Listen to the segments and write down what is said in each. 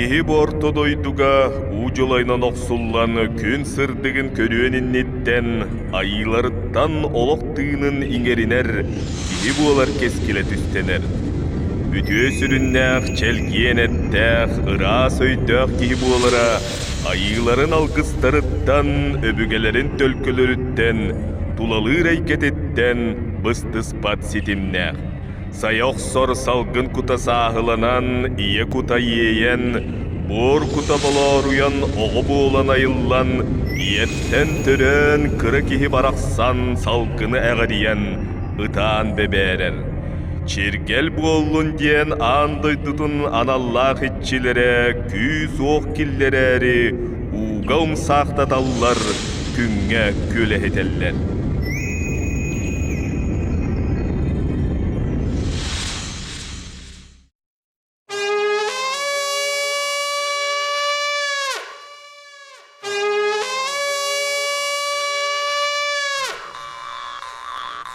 Киһи бу орто дойдуга уу дьулайынан охсуллан күн сырдыгын көрүөн инниттэн айыыларыттан олох тыынын иҥэринэр, киһи буолар кэскилэ түстэнэр. Үтүө сүрүннээх, чэлгиэн эттээх, ыраас өйдөөх киһи буолара айыыларын алгыстарыттан, өбүгэлэрин төлкөлөрүттэн, тулалыыр эйгэтиттэн быстыспат ситимнээх. Сайа охсор салгын кута сааһыланан, ийэ кута иэйэн, буор кута болооруйан оҕо буолан айыллан, ийэттэн төрөөн кыра киһи барахсан салгыны эҕирийэн, ытаан бэбээрэр. Чиргэл буоллун диэн аан дойдутун аналлаах иччилэрэ күүс-уох киллэрээри ууга умсаахтаталлар, күҥҥэ күөлэһитэллэр.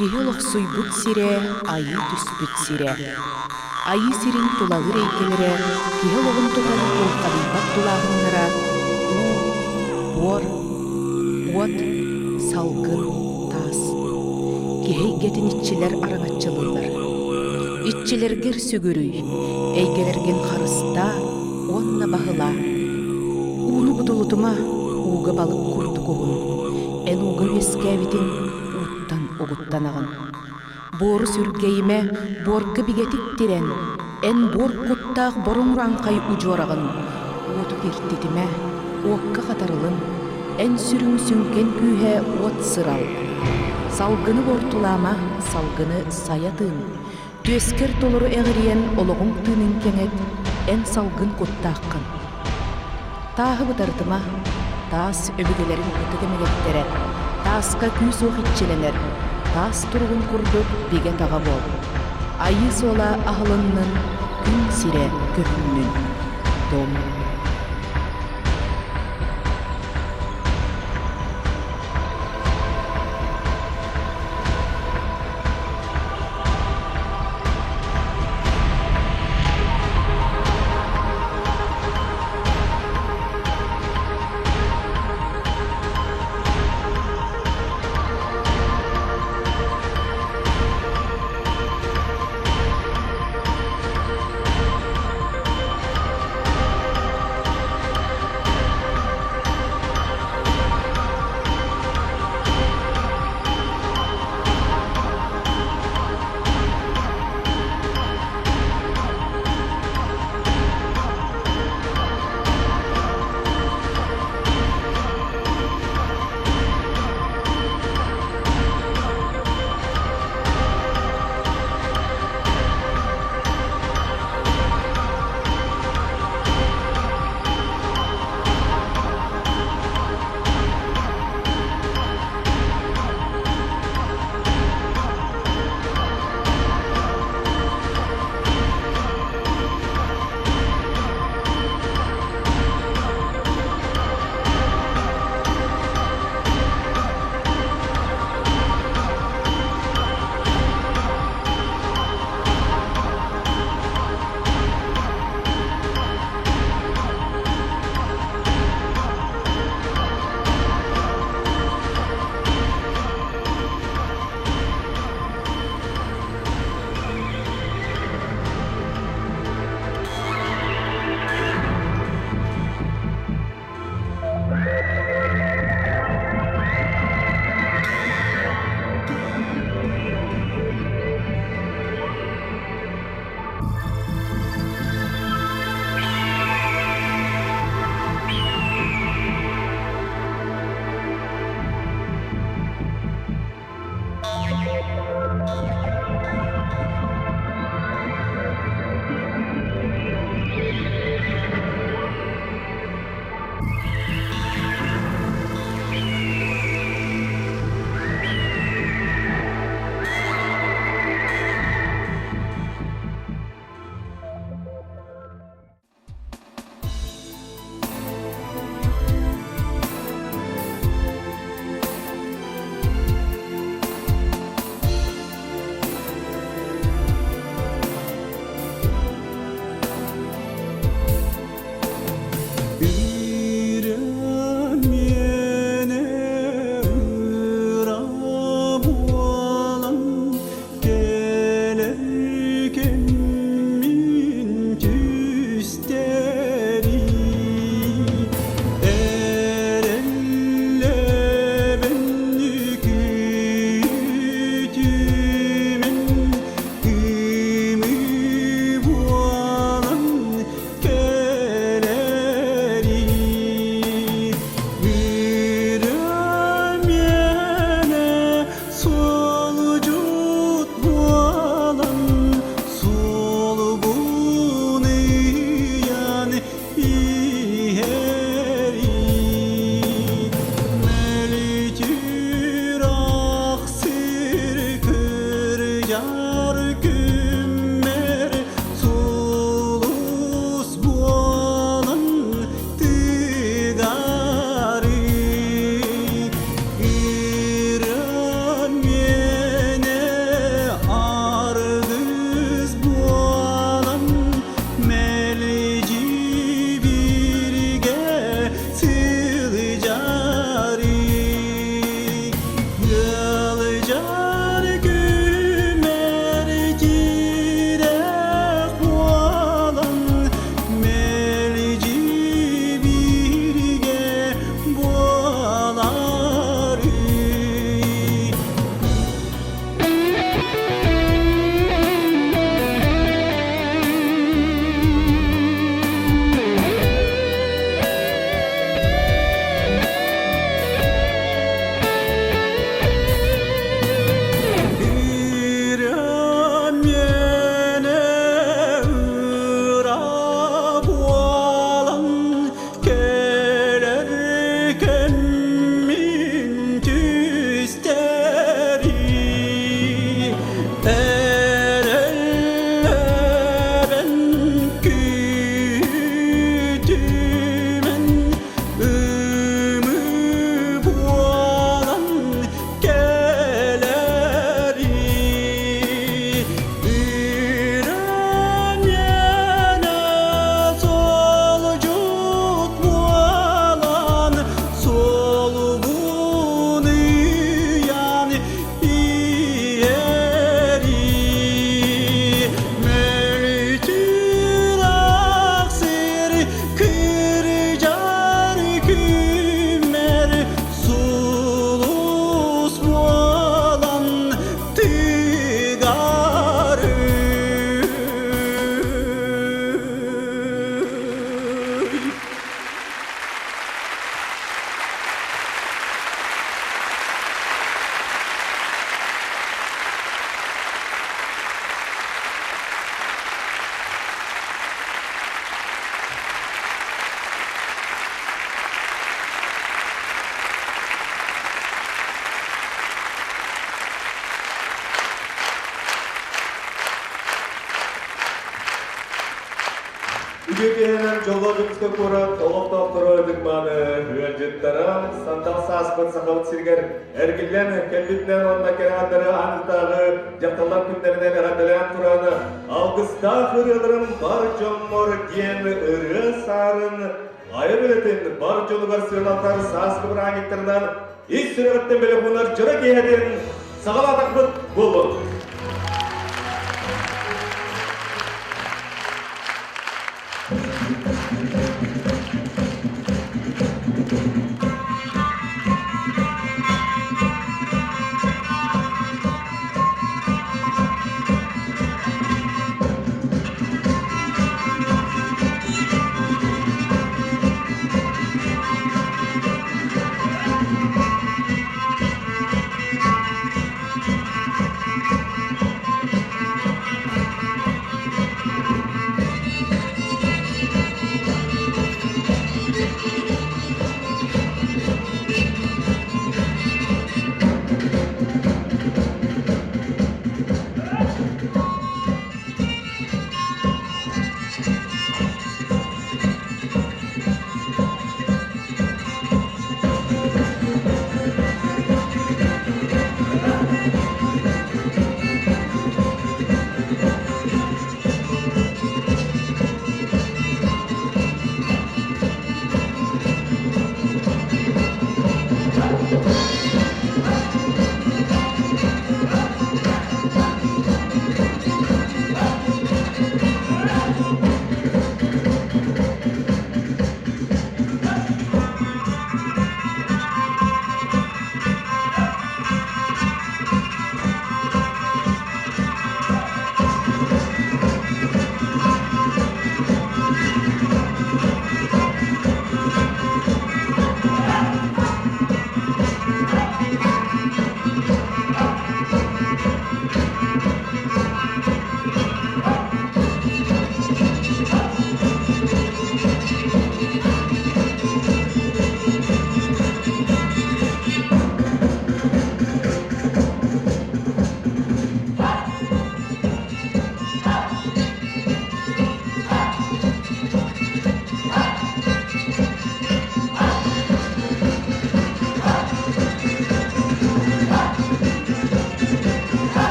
Киһи олохсуйбут сирэ, айыы түспүт сирэ. Айыы сирин тулалыыр эйгэлэрэ киһи олоҕун тутан тулхадыйбат тулааһыннара уу, буор, уот, салгын, таас. Киһи эйгэтин иччилэр араҥаччылыыллар. Иччилэргэр сүгүрүй, эйгэлэргин харыстаа уонна баһылаа. Ууну будулутума, ууга балык курдук уһун. Эн ууга үөскээбитиҥ ууттан угуттанаҕын. Буору сүргэйимэ, буорга бигэтик тирэн, эн буор куттаах боруҥ урааҥхай удьуораҕын. Уоту киртитимэ, уокка хатарылын, эн сүрүҥ сүҥкэн күүһэ уот сырал. Салгыны буортулаама, салгыны сайа тыын. Түөскэр толору эҕирийэн олоҕуҥ тыынын кэҥэт, эн салгын куттааххын. Тааһы бытарытыма, таас өбүгэлэрин ытык эмэгэттэрэ, тааска күүс-уох иччилэнэр, таас туругун курдук бигэ-таҕа буол. Айыы суола аһылыннын, күн сирэ көһүннүн. Дом. Үтүө киэһэнэн дьоллоох Дьокуускай куорат олохтоохторо ытык-мааны ыалдьыттара сандал сааспыт Сахабыт сиригэр эргиллэн кэлбитинэн уонна кэрэ аҥардары аан дьахталлар күннэринэн эҕэрдэлээн туран алгыстаах ырыаларын бар дьоммор диэн ырыа саарын айар үлэтин бар дьонугар сыаналатар сааскы бырааһынньыктарынан ис сүрэҕиттэн бэлэх уунар дьоро киэһэтин саҕалаатахпыт буоллун!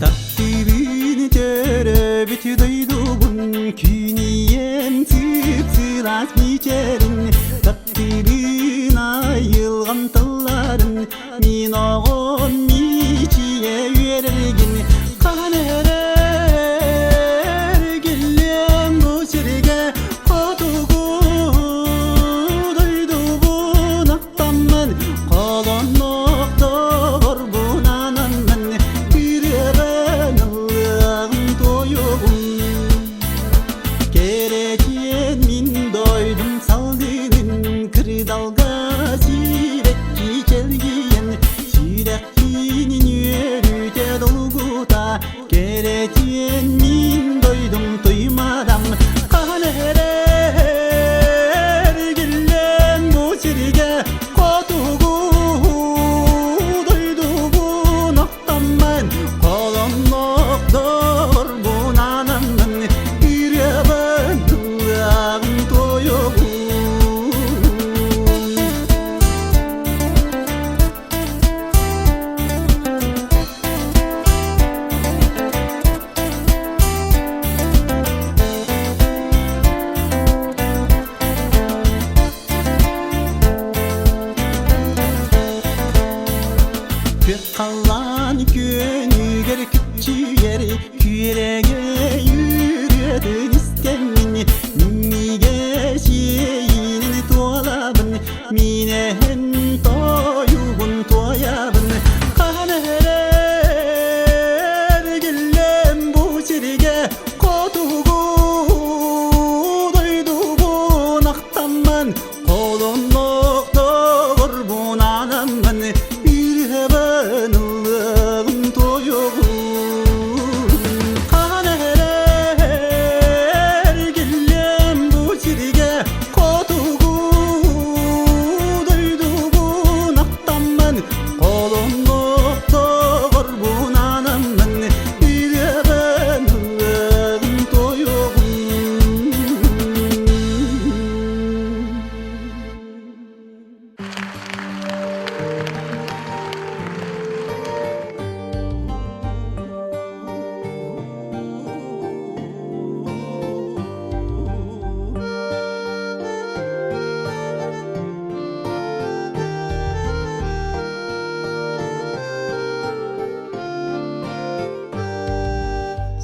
Таптыырын төрөбүт дойдубун күнүйэм сып-сылаас мичээрин таптыырын айылҕам тылларын мин оҕом мичийэ үөрэргин хаһан эрэ эргиллиэм бу сиргэ хотугу дойдубун ахтаммын холоннохторбун ананмын ырыабын ыллыаҕым туойугум Кэрэчиэн мин дойдум салгын. Күөх халлаан күөнүгэр күччүйэр күөрэгэй ырыатын истэммин минньигэс иэйиинэн туолабын миинэһин тойугун туойабын хаһан эрэ эргиллэн бу сиргэ хотугу дойдубун ахтаммын Холонноох доҕорбун анаммын Үрэбин ыллыаҕым тойугун Хаһан эрэ эргиллиэм бу сиргэ Хотугу дойдубун ахтаммын Холонноох доҕорбун анаммын Үрэбин ыллыаҕым тойугун.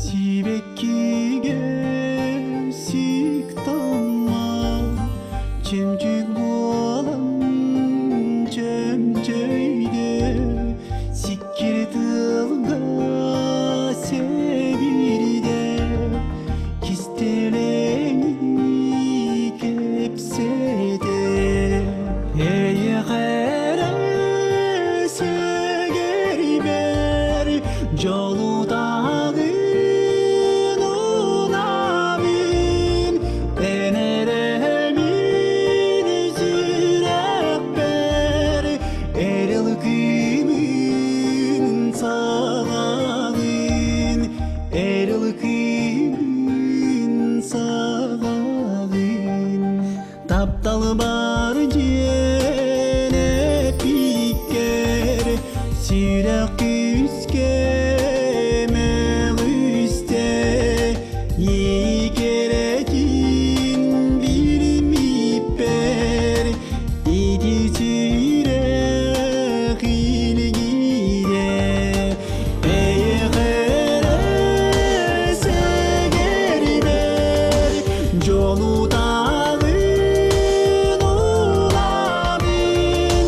Сибэккигэ сик таммал, чемчик буолан чөмчөйдө, сиккир тылга себирде, кистэлэҥи кэпсэтэ. Эйиэхэ эрэ сэгэрбэр дьолу-таҕын унабын, эн эрэ мин сүрэхпэр эрэл кыымын саҕаҕын, эрэл кыымын саҕаҕын. Таптал бар дьиэн эпиккэр сүрэх күүскэ мөҕүстэ Иикэрэтин билимиппэр ити сүрэх илгиирэ Эйэхэрэ сэгэрбэр дьолу-таҕын улабын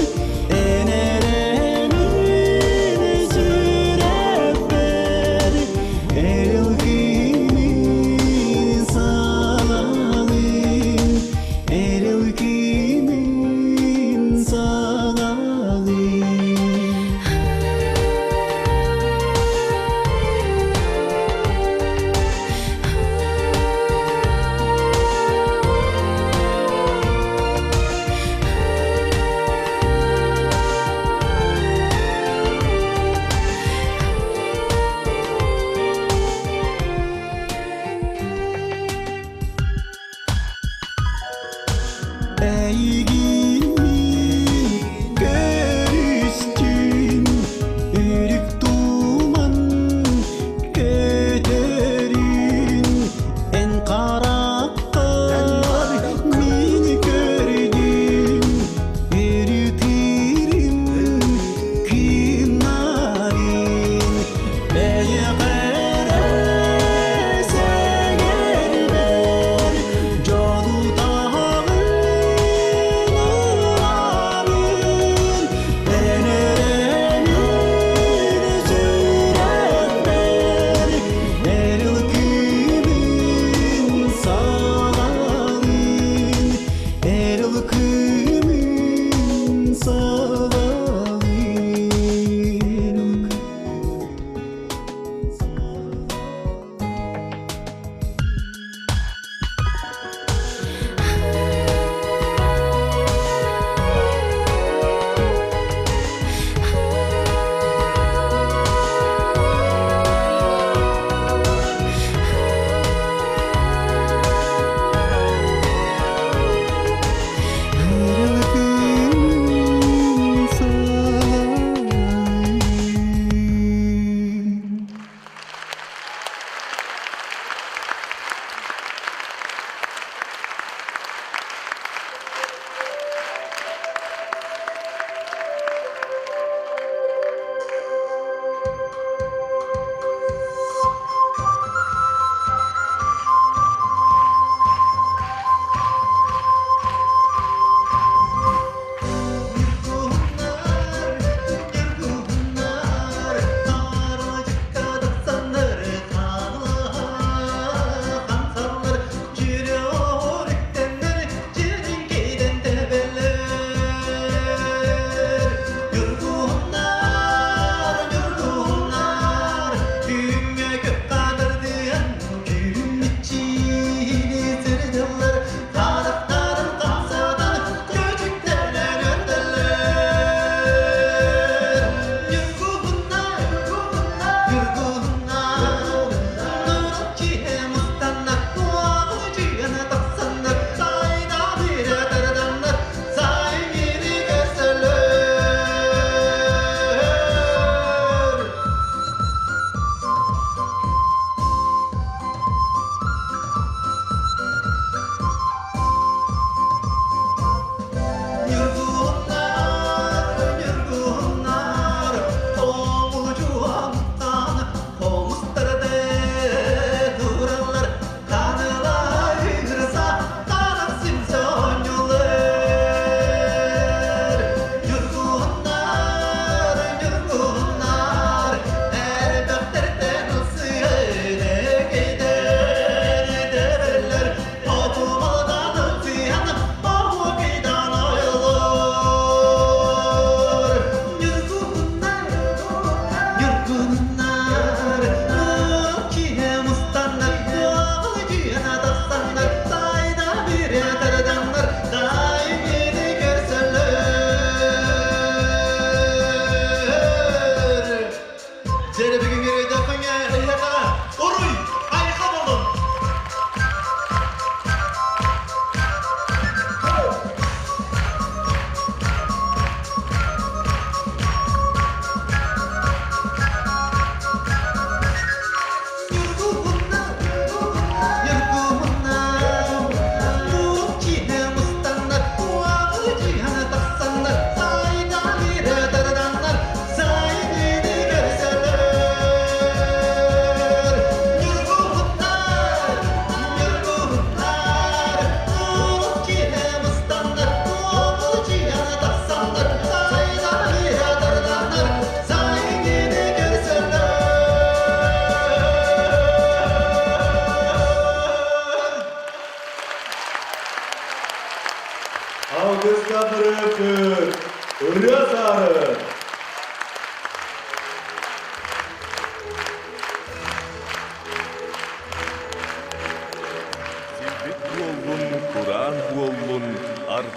эн эрэ мин.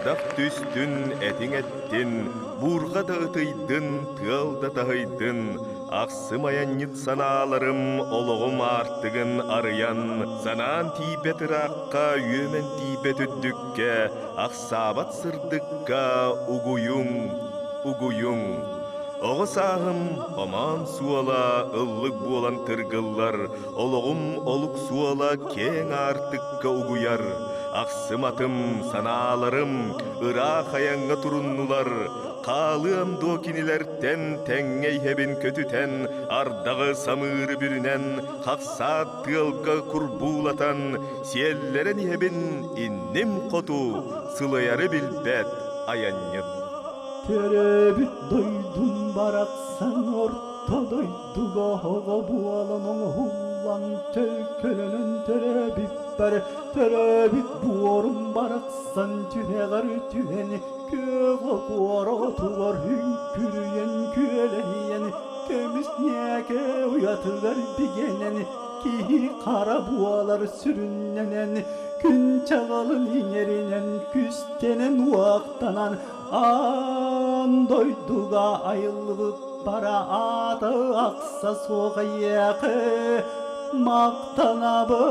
Ардах түстүн, этиҥ эттин, буурҕа да ытыйдын, тыал да таһыйдын, ахсым айанньыт санааларым олоҕум аартыгын арыйан, санаан тиийбэт ыраахха, үөмэн тиийбэт үрдүккэ, ахсаабат сырдыкка угуйуҥ, угуйуҥ. Оҕо сааһым омоон суола ыллык буолан тыргыллар, олоҕум олук суола киэҥ аартыкка угуйар, ахсым атым, санааларым ыраах айаҥҥа туруннулар, хаалыам дуо кинилэртэн тэҥҥэ иһэбин көтүтэн, ардаҕы самыыры бүрүнэн, хахсаат тыалга курбуулатан, сиэллэрэн иһэбин инним хоту, сылайары билбэт айанньыт. Төрөөбүт дойдум барахсан орто дойдуга оҕо буолан оҥоһуллан төлкөлөнөн төрөөбүппэр төрөөбүт буорум барахсан түһэҕэр түһэн күөх окуора отугар үҥкүрүйэн күөлэһийэн көмүс ньээкэ уйатыгар бигэнэн киһи хара буолар сүрүннэнэн күн чаҕылын иҥэринэн күстэнэн уохтанан Аан дойдуга айыллыбыт бара ааты ахса суох эйиэхэ махтанабын.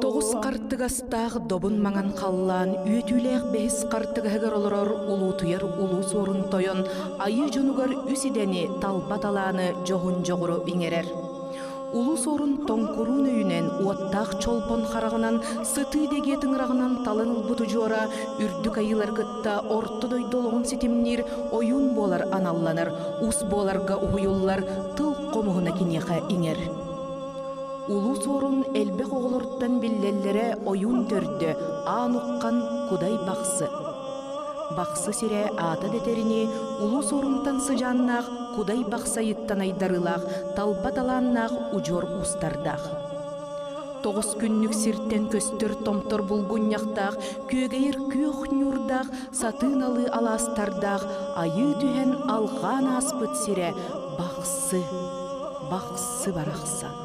Тоҕус хартыгастаах добун маҥан халлаан үөтүүлээх бэһис хартыгаһыгар олорор улуутуйар улуу суорун тойон айыы дьонугар үс идэни талба талааны дьоһун дьоҕуру иҥэрэр. Улуу Суорун тоҥкуруун өйүнэн, уоттаах чолбон хараҕынан, сытыы дэгиэ тыҥыраҕынан талан ылбыт удьуора үрдүк айыылары кытта орто дойду олоҕун ситимниир ойуун буолар аналланар, ус буоларга уһуйуллар тыл хомуһуна киниэхэ иҥэр. Улуу Суорун элбэх оҕолоруттан биллэллэрэ ойуун төрдө Аан Уххан Кудай Бахсы. Бахсы сирэ аата дэтэрини Улуу Суорунтан сыдьааннаах Кудай Бахсайыттан айдарыылаах талба талааннаах удьуор уустардаах. Тоҕус күннүк сиртэн көстөр томтор булгунньахтаах, күөгэйэр күөх ньуурдаах, сатыы налыы алаастардаах, айыы түһэн алҕаан ааспыт сирэ Бахсы, Бахсы барахсан.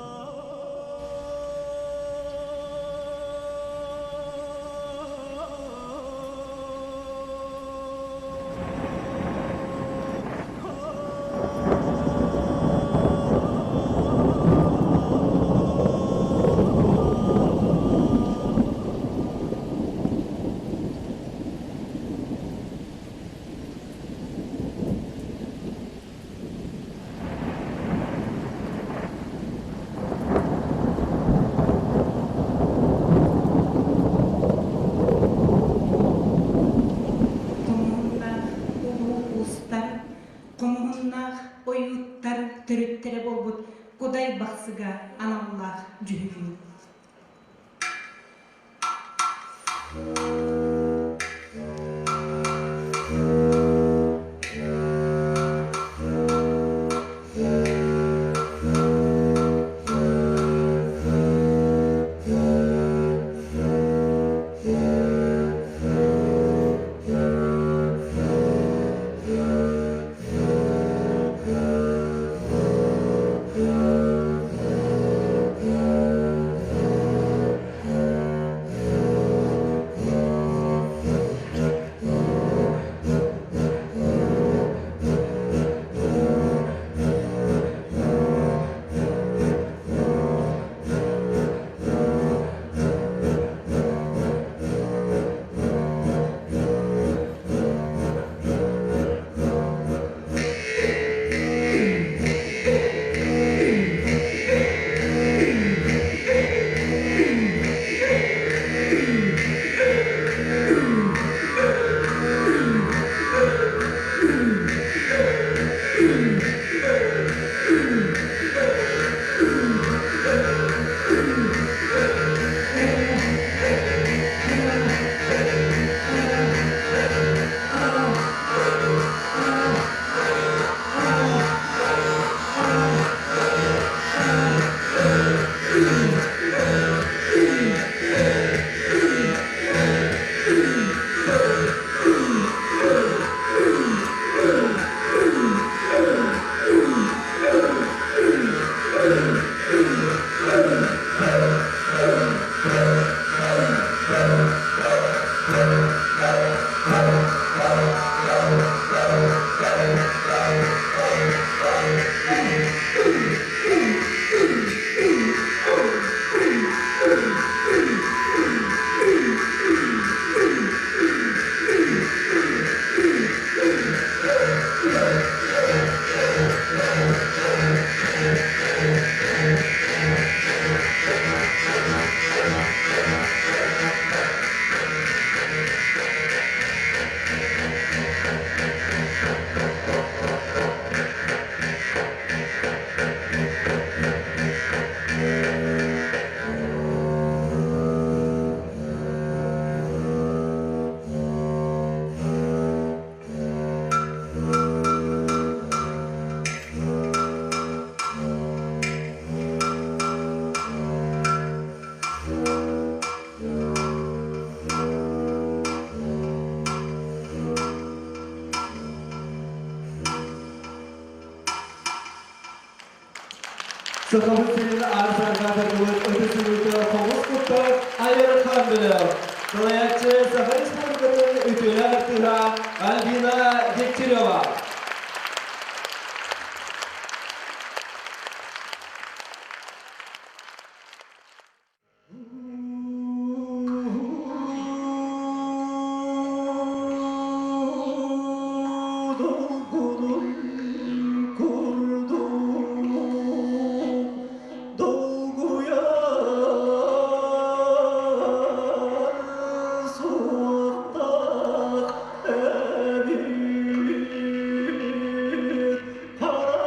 Хомуһуннаах улуу уустар, хомуһуннаах ойууттар төрүттэрэ буолбут Кудай Бахсыга аналлаах дьүһүйүү. Сахабыт сирин аар-саарга тардыбыт ытыс ылыыта хомус куттар Айархан бөлөх. Салайааччы Саха Республикатын үтүөлээх артыыһа Альбина Дегтярева. Долгунун курдук долгуйар суохтаах эбит хара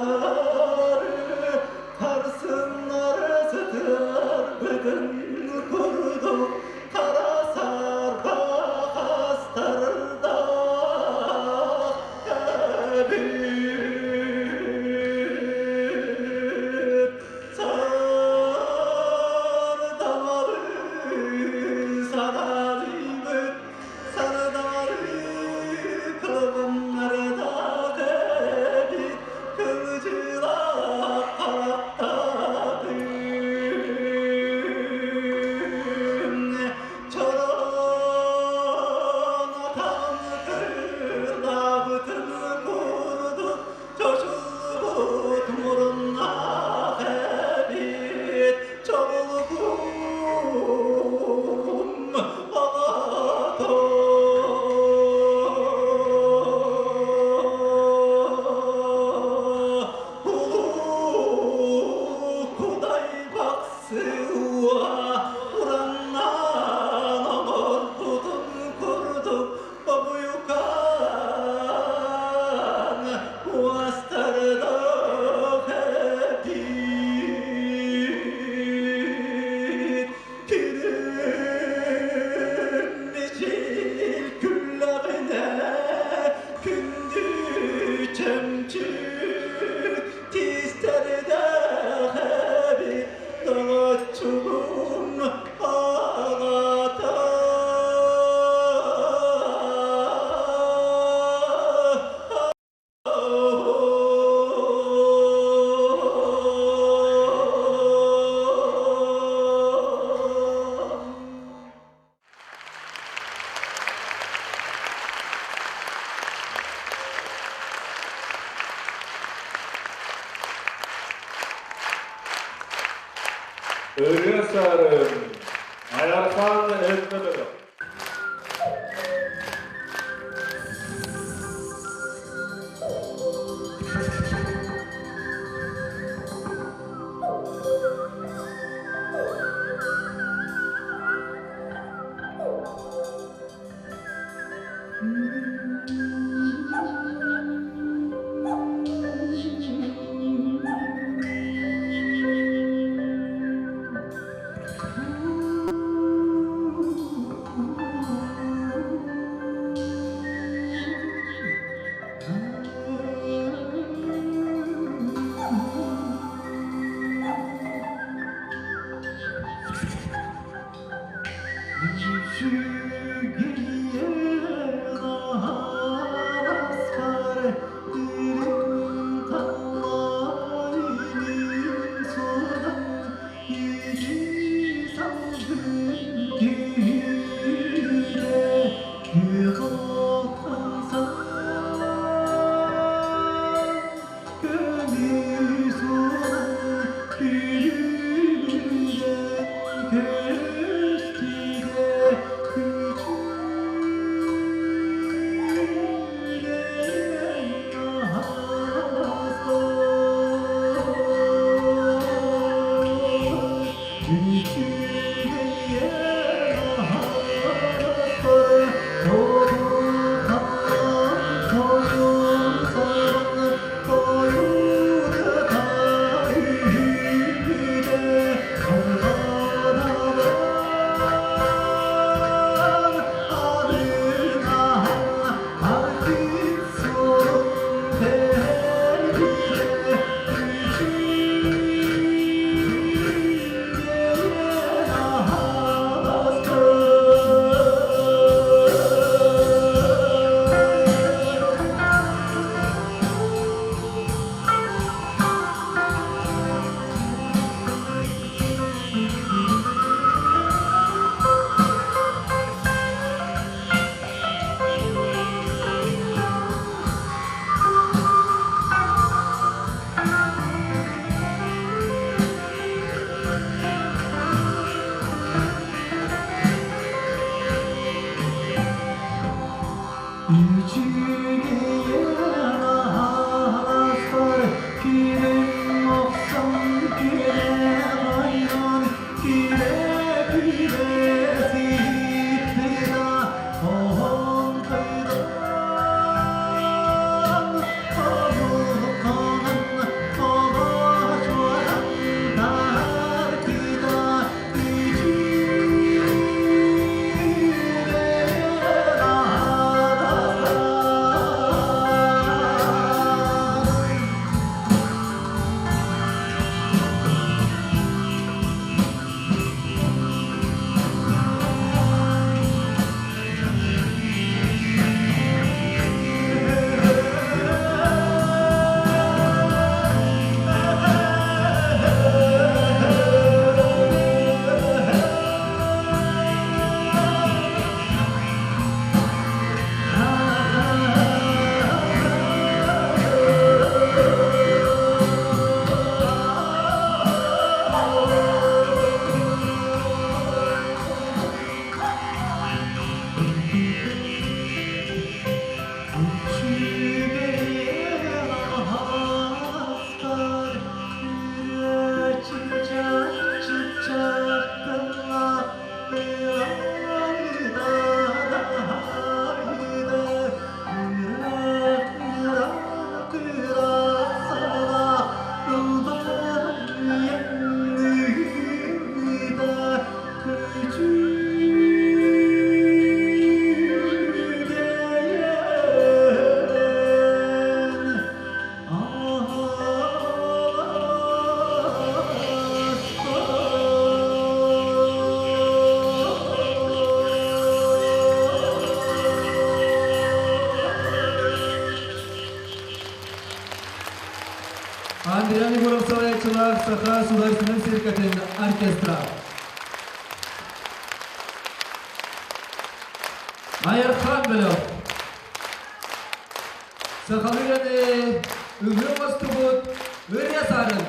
сарбакылары харсыннары сытыарбытын курдук хара сарба хастардаах эбит сардамары сарадыйбыт сардамары кылгыннардаах эбит кылдьыылаах харахтаатым чороон атаҕын кырдаабытын курдук чочулбут муруннаах эбит чоҕулгум оҕото. Улуу Кудай бахсыа ураннаан оҥорбутун курдук бобуйукаан уостардах эбит Күнүм мичил күллэҕинэ күндү чөмчүк тиистэрдээх эбит доҕоччугум аҕата. Ырыа саарын Айархан Өтмөтөтө. салайааччылаах Саха Сударственнай циркатын оркестра. Айархан бөлөх. Сахалыы үһү оҥостубут ырыа саарын.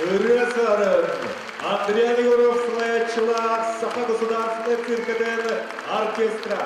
Ырыа саарын Андриан Егоров салайааччылаах Саха государственнай циркатын оркестра.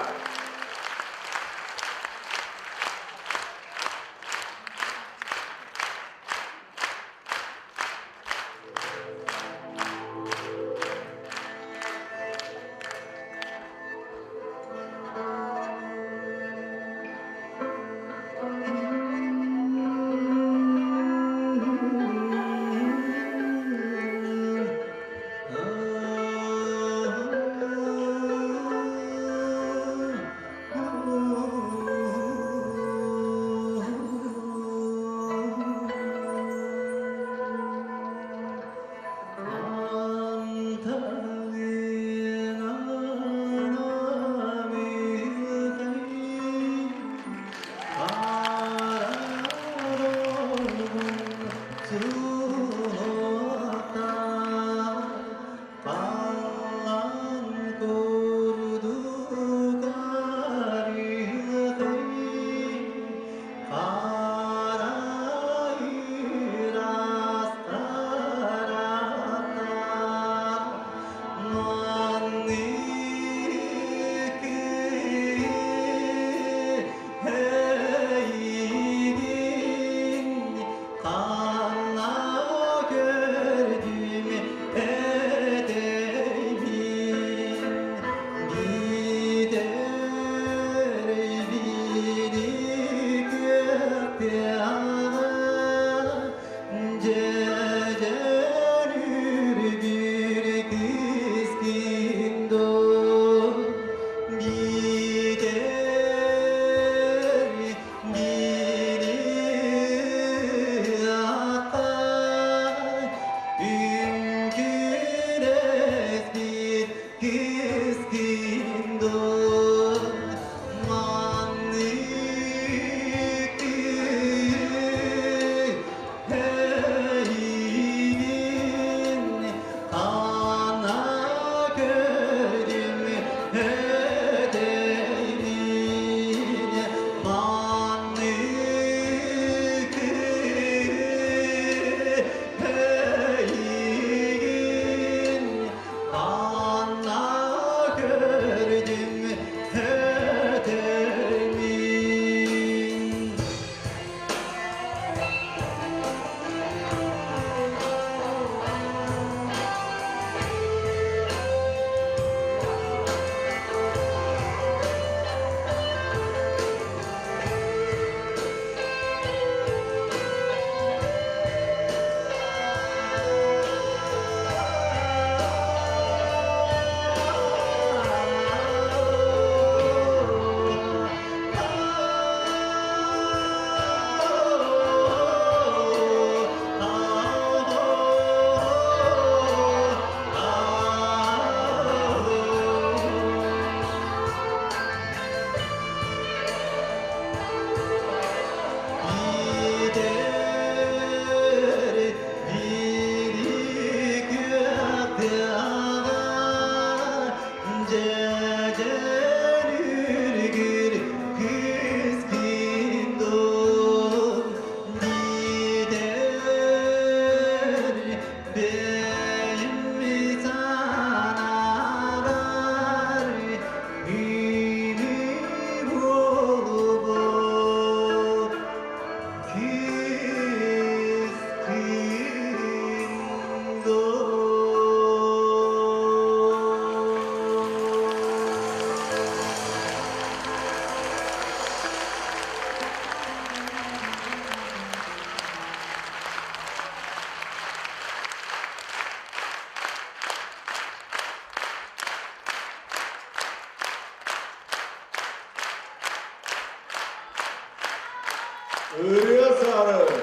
Ырыа Саарын!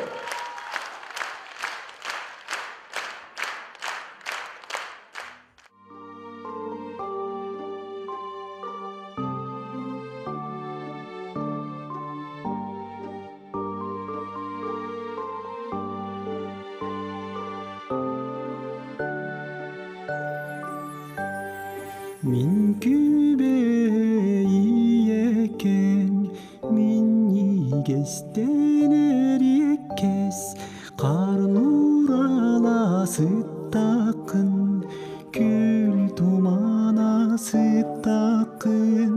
Мин күбэйиэкэм, минньигэстэн эриэккэс, Харын урала сыттакын, күл тумана сыттакын,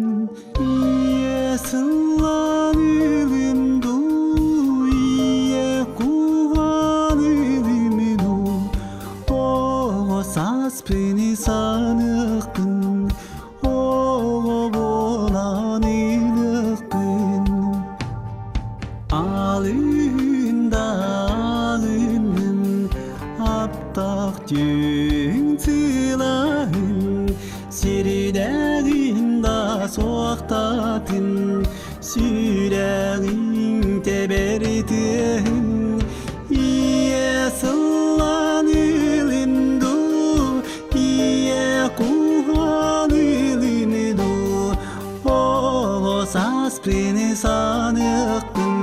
Ийэ сыллан ылым дуу, ийэ куһаан ылым дуу, Оҕо сааспыны саныахпын, оҕо буолан ылыахпын. Алыын да алыынын, аптах түҥ сылаһын, сирдээҕин да суохтатын, сүрэҕиҥ тэбэр тыаһын, ийэ сыллан ылын дуу, ийэ куһаан ылын дуу, оҕо сааспыны саныахпын,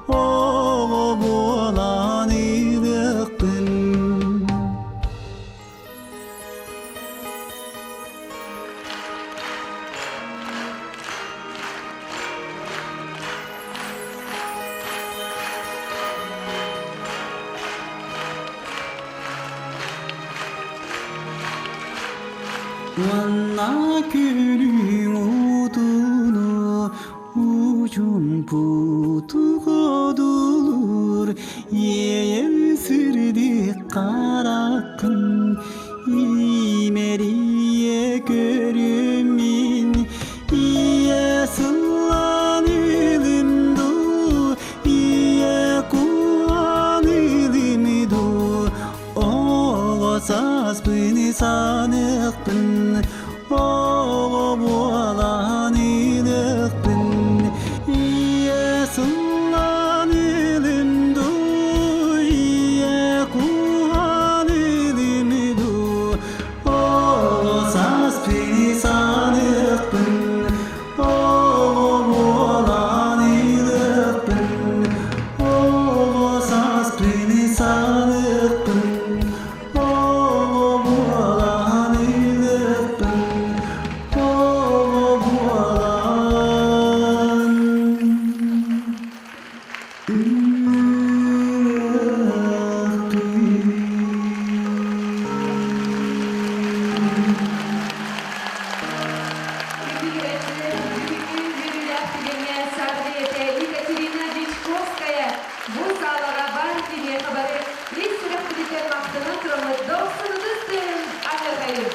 оҕо буолан ылыахпын. Уонна күлүҥ уутуну учумпутук одулуур иэйэн сырдык хараххын имэрийэ көрүммүн ийэ сыллан ылым дуу ийэ куһаан ылым дуу оҕо сааспыны саныахпын оҕо буолан ылыахпын ийэ сыллан ылым дуу ийэ куһаан ылым дуу оҕо сааспыны саныахпын оҕо буолан ылыахпын оҕо сааспыны саныахпын оҕо буолан ылыахпын оҕо буолан Бүгүҥҥү үөрүүлээх түгэҥҥэ саадыйата Екатерина Дьячковская бу саалаҕа баар киһиэхэ бары ис сүрэхпититтэн махтанан тураммыт дохсунутус тыаһын аһыахайын!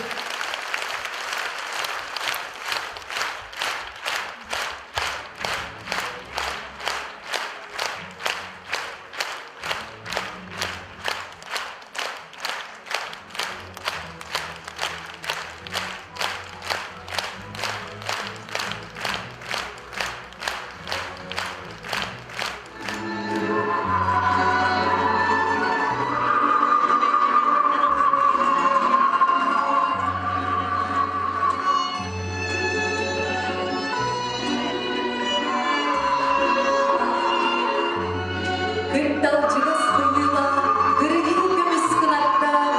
Кырдалдьыгас быһыылаах, кыргыы көмүс кынаттаах,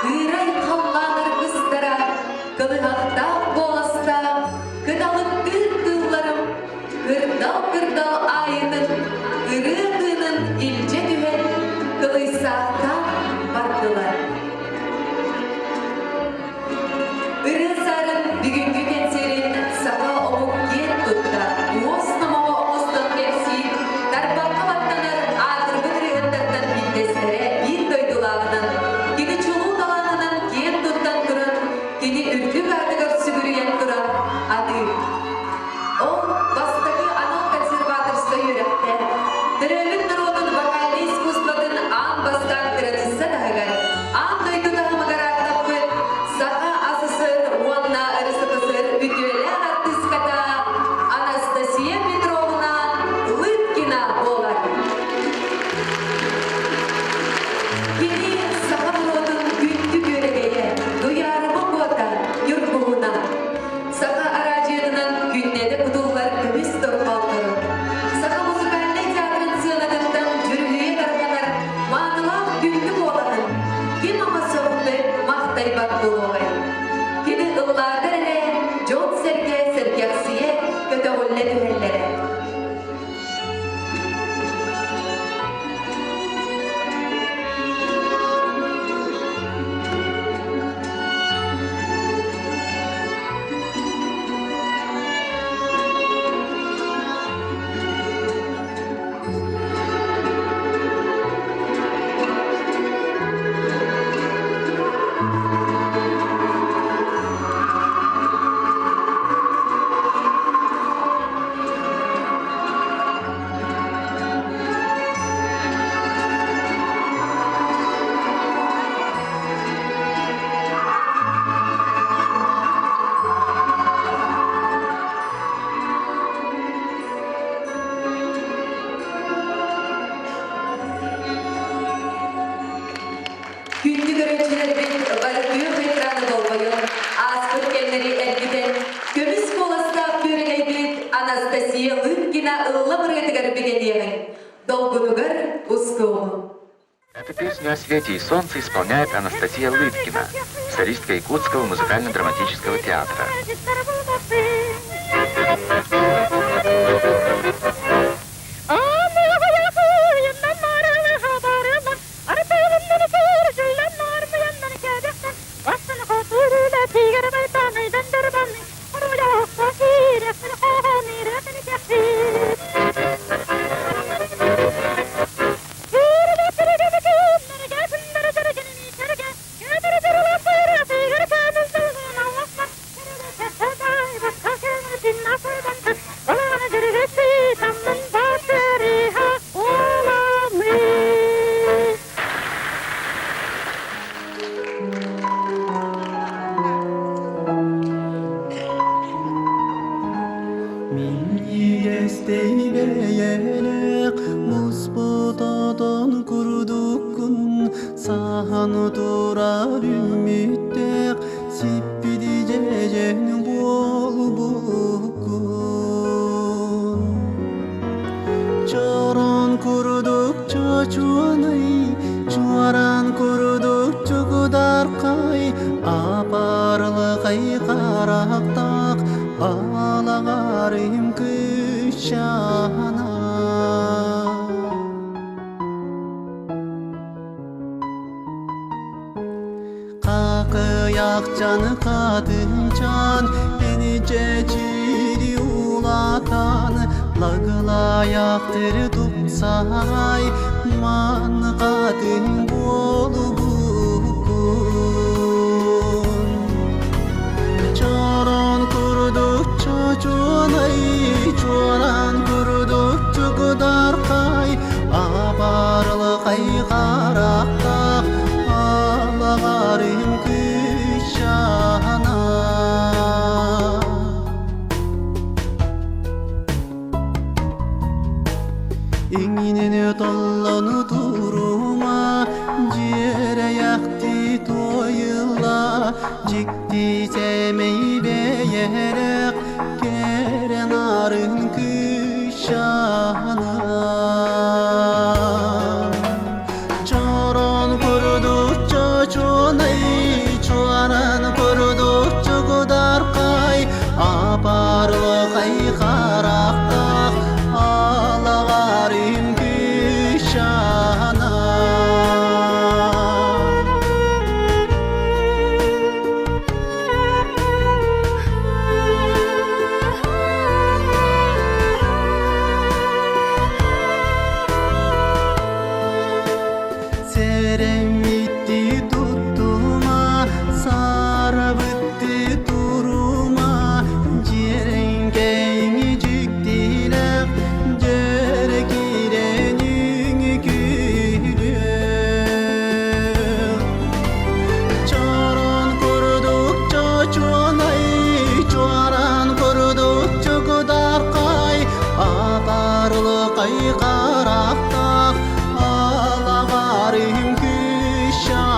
кыырай халлаан аргыстара, кылыһахтаах буоластаах, кыталыктыыр кыылларым, кырдал-кырдал аайытын, ырыа тыынын илдьэ түһэн, кылыйсаахтаан бардылар. Ырыа саарын бүгүҥҥү кэнсиэрин саха омук киэн тутта, уос номоҕо оҥостон кэпсиир, тарбахха баттанар аатырбыт ырыаһыттартан биирдэстэрэ биир дойдулааҕынан, кини чулуу талаанынан киэн туттан туран, кини үрдүк аатыгар сүгүрүйэн туран атыы. Ол бастакы анал консерваторскай үөрэхтээх, төрөөбүт норуотун вокальнай искусствотын аан бастаан. Көрөөччүлэрбит бары күөх экраны болҕойон, ааспыт кэмнэри эргитэн, көмүс куоластаах күөрэгэйбит Анастасия Лыткина ыллам ырыатыгар бигэниэҕиҥ, долгунугар устуоҕуҥ. Эту песню о свете и солнце исполняет Анастасия Лыткина, солистка Якутского музыкально-драматического театра. Минньигэстэй бэйэлээх муспут отон курдуккун саһан турар үмүттээх сиппит дьэдьэн буолбуккун. Чорон курдук чочуонай, чуоран курдук чугудархай, апарлыкай харахтаах, алаҕарым кыысчаана. Какыйахчан хатынчан, эничэчири улаатан, лагылайахтыр тупсай, ман хатын буолубуккун. Чорон курдук чочунай, чуоран курдук чугудархай, абарлыкай характах, алагарым кыысчаана. Иҥинин толлон турума, дьиэрэйэхти туойулла, дьикти сэмэй бэйэрэх, кэрэ нарын кыысчаана. Чорон курдук чочунай, чуаран курдук чугудархай, апарлыкай харахтаах, алаҕарым кыысчаана. Сэрэммитти туттума, сарабытты турума, дьиэрэҥкэйиҥи дьиктилээх, дьэрэ киирэниҥи күлүөх. Чорон курдук чочуонай, чуоран курдук чугудархай, атарлыкай харахтаах, алаҕарым кыысчаана.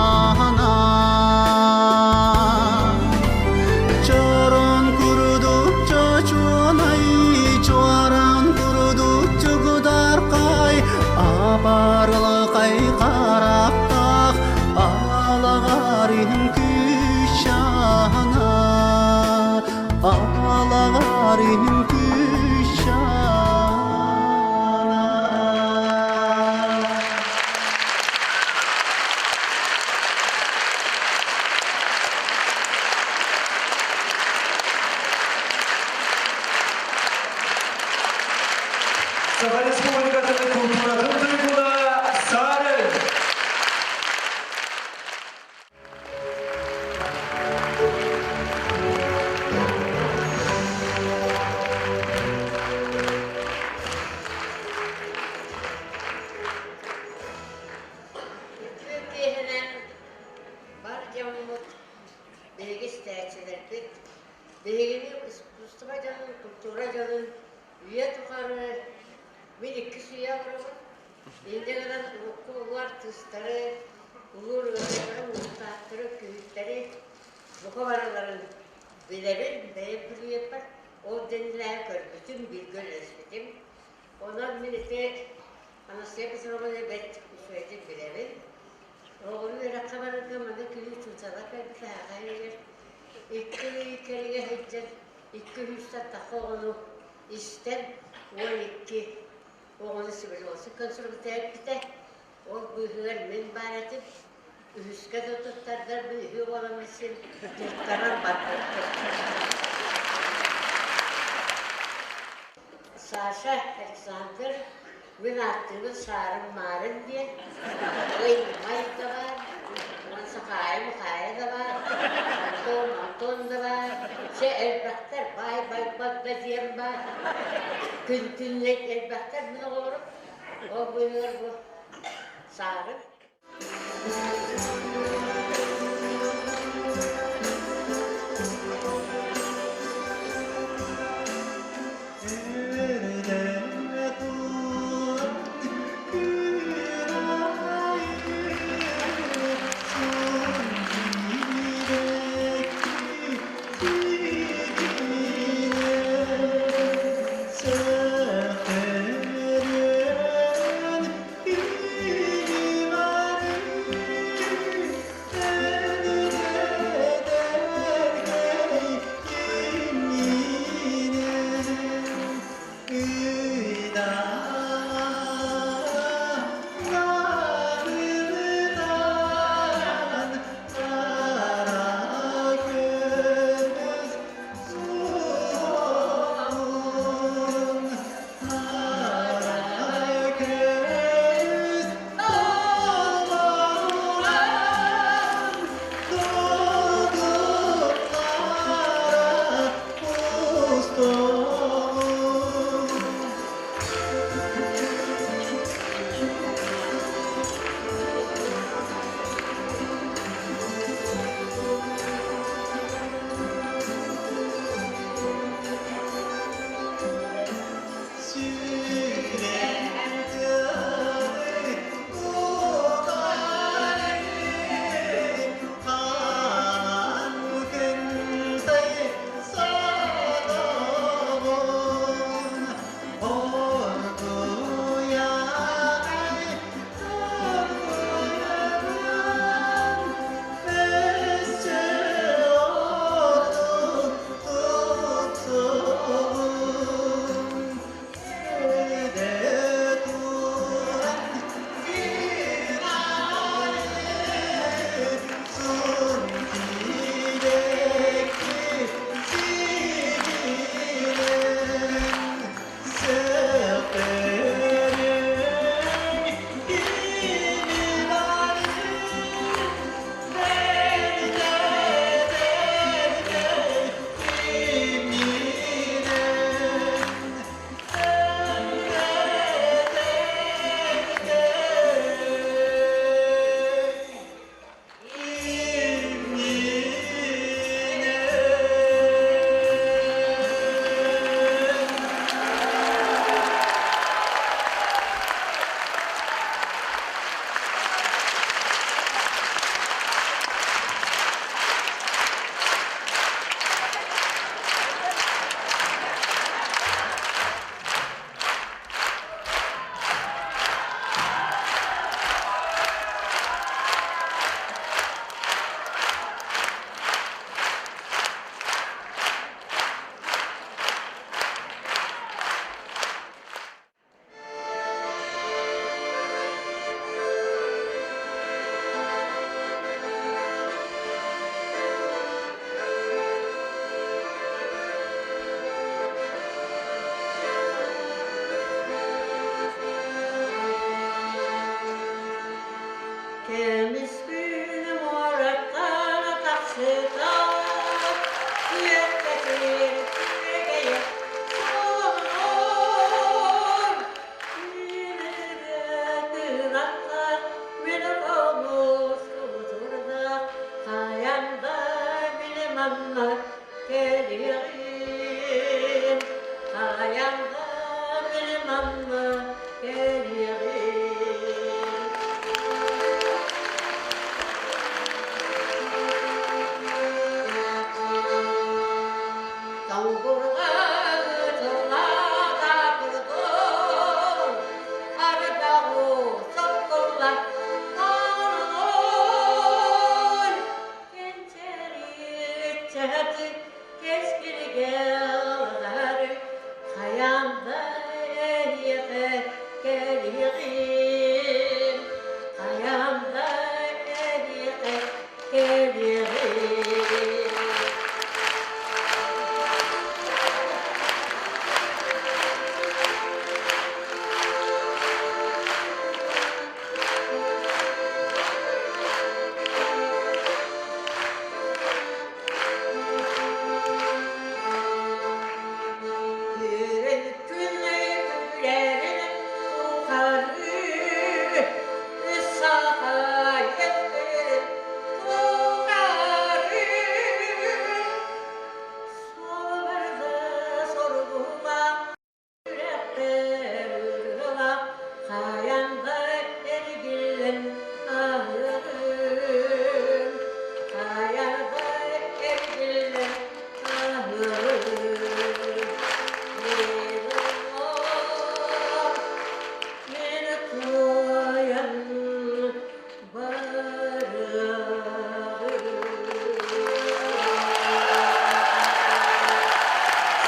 Чорон курдук чочуонай, чуоран курдук чугудархай, апарлыкай харахтаах, алаҕарым кыысчаана. Алаҕарым кыысчаана. Саха Республикатын култууратын туйгуна Сарын! Үтүө киэһэнэн бар дьоммут, биһиги истээччилэрбит, биһигини искусство дьонун, культура дьонун үйэ тухары мин икки үйэ олоробун. Инньэ гынан урукку улуу артыыстары, Улуу ырыаһыттары, муустаахтары, күһүттэри бука барыларын билэбин, бэйэм билиэппэр. Ол дэнилээһи көрбүтүм, бииргэ үлэлэспитим. Онон мин ити Анастасия Петровна бэрт үчүгэйдик билэбин. Оҕону үөрэххэ барарга манна кини учуутала кэлбитэ аҕа иһигэр икки ый кэриҥэ сылдьан икки үһүстэн тахса оҕону истэн 12 оҕону сибилиосы консультээппитэ. Ол быыһыгар мин баар этим. Үһүскэ да туттардарбын үһү буоламмын син туттаран барбыппыт. Саша Александр мин ааттыыбын Саарын Маарын диэн, Ый Май да баар, уон Сахаайа Махаайа да баар, Антон Антон да баар, чэ элбэхтэр, баай байбат да диэн баар, күн күннэйт элбэхтэр мин оҕолорум, ол быыһыгар бу Саарын. Көмүс күн муораттан тахсыта үөккэтин күөгэйэ суолунур Тыынакка мин хомус кутурда хайан да били манна кэлиэҕим хайан да били манна кэлиэҕим.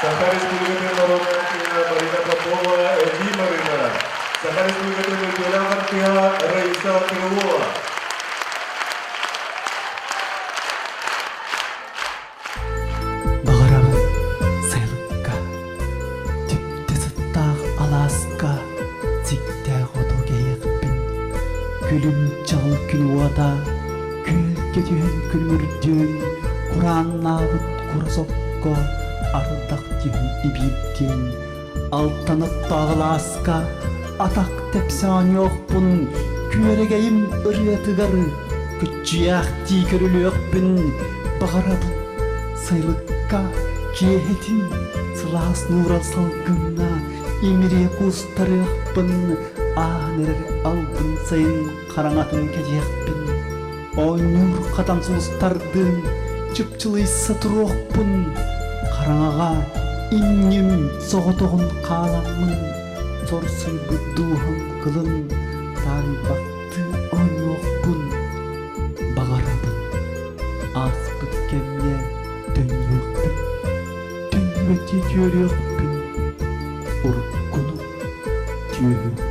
Саха Республикатын норуотун артыыһа Марина Попова, Эдии Марина, Саха Республикатын үтүөлээх артыыһа Раиса Крылова. Баҕарабын сайылыкка, түптэ сыттаах алааска сиктээх оту кэһиэхпин, күлүм чаҕыл күн уота, күөлгэ түһэн күлүмүрдүөн, курааннаабыт кура сокко ардах түһэн ибиирдиэн, алтан оттоох алааска атах тэпсэ оонньуохпун, күөрэгэйим ырыатыгар күччүйээхтии көрүлүөхпүн баҕарабын. Сайылыкка киэһэтин сылаас нуурал салгыҥҥа имириэ куустарыахпын, ааһан эрэр албын сайын хараҥатын кэтиэхпин, оонньуур хатан сулустардыын чыпчылыйса туруохпун, хараҥаҕа инним соҕотоҕун хааламмын, сорсуйбут дууһам кылын таайбаттыы оонньуохпун баҕарабын. Ааспыт кэмҥэ төннүөхпүн, түннүбэти түөрүөхпүн, уруккуну түөһүөхпүн.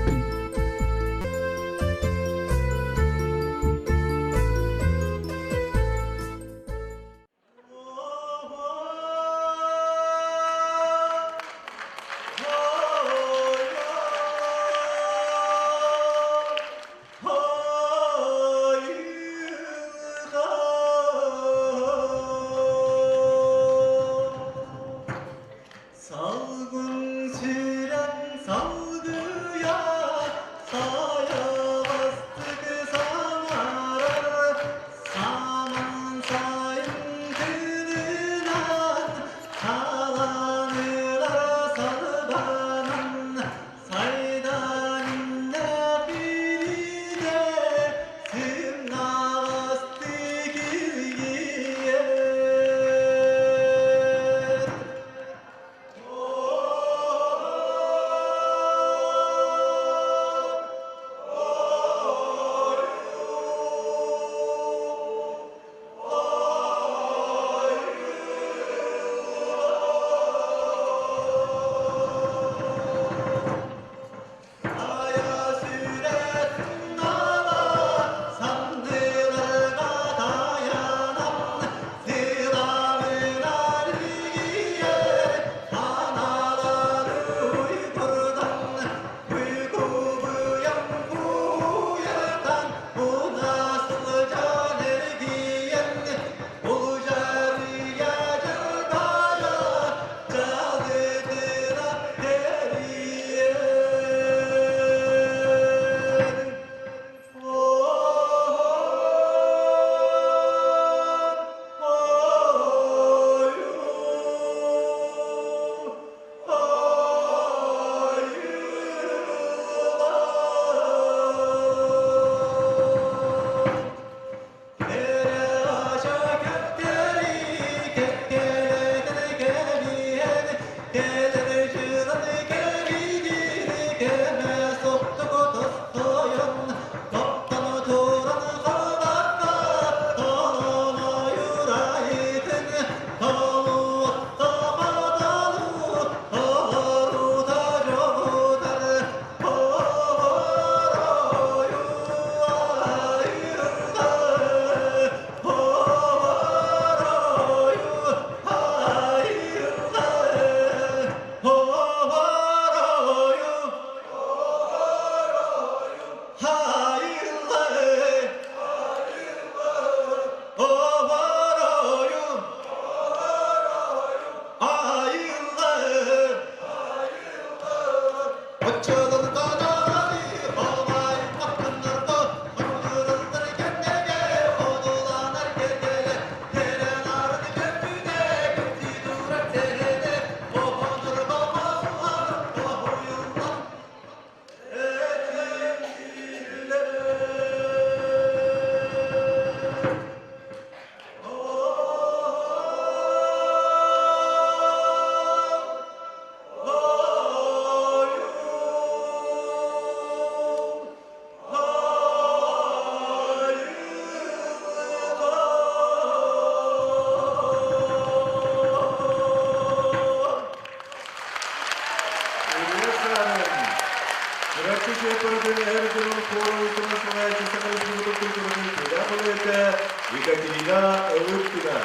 Альбина Лыткина.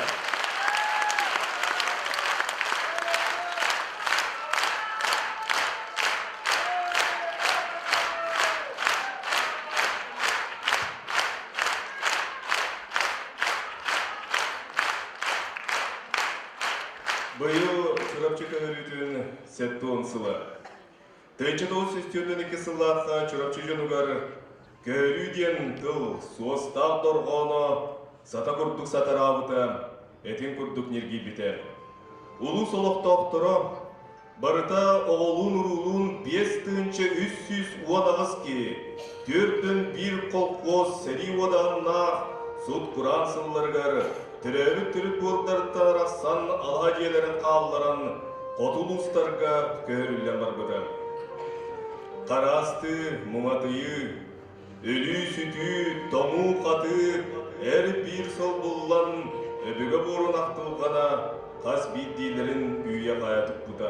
Быйыл Чурапчы көһөрүүтүн 70 сыла. 1942 сыллаахха Чурапчы дьонугар көһөрүү диэн тыл суостаах дорҕооно сата курдук сатараабыта, этин курдук ньиргийбитэ. Улуус олохтоохторо барыта оҕолуун-уруулуун 5318 киһи, 41 колхоз сэрии уодаһыннаах сут-кураан сылларыгар төрөөбүт төрүт буордарыттан арахсан алаһа дьиэлэрин хаалларан хоту улуустарга көһөрүллэн барбыта. Хараастыы, муҥатыйыы, өлүү-сүтүү, тоҥуу-хатыы эр биир сыл буллан өбүгэ буорун ахтылҕана хас биирдиилэрин үүйэ-хаайа туппута.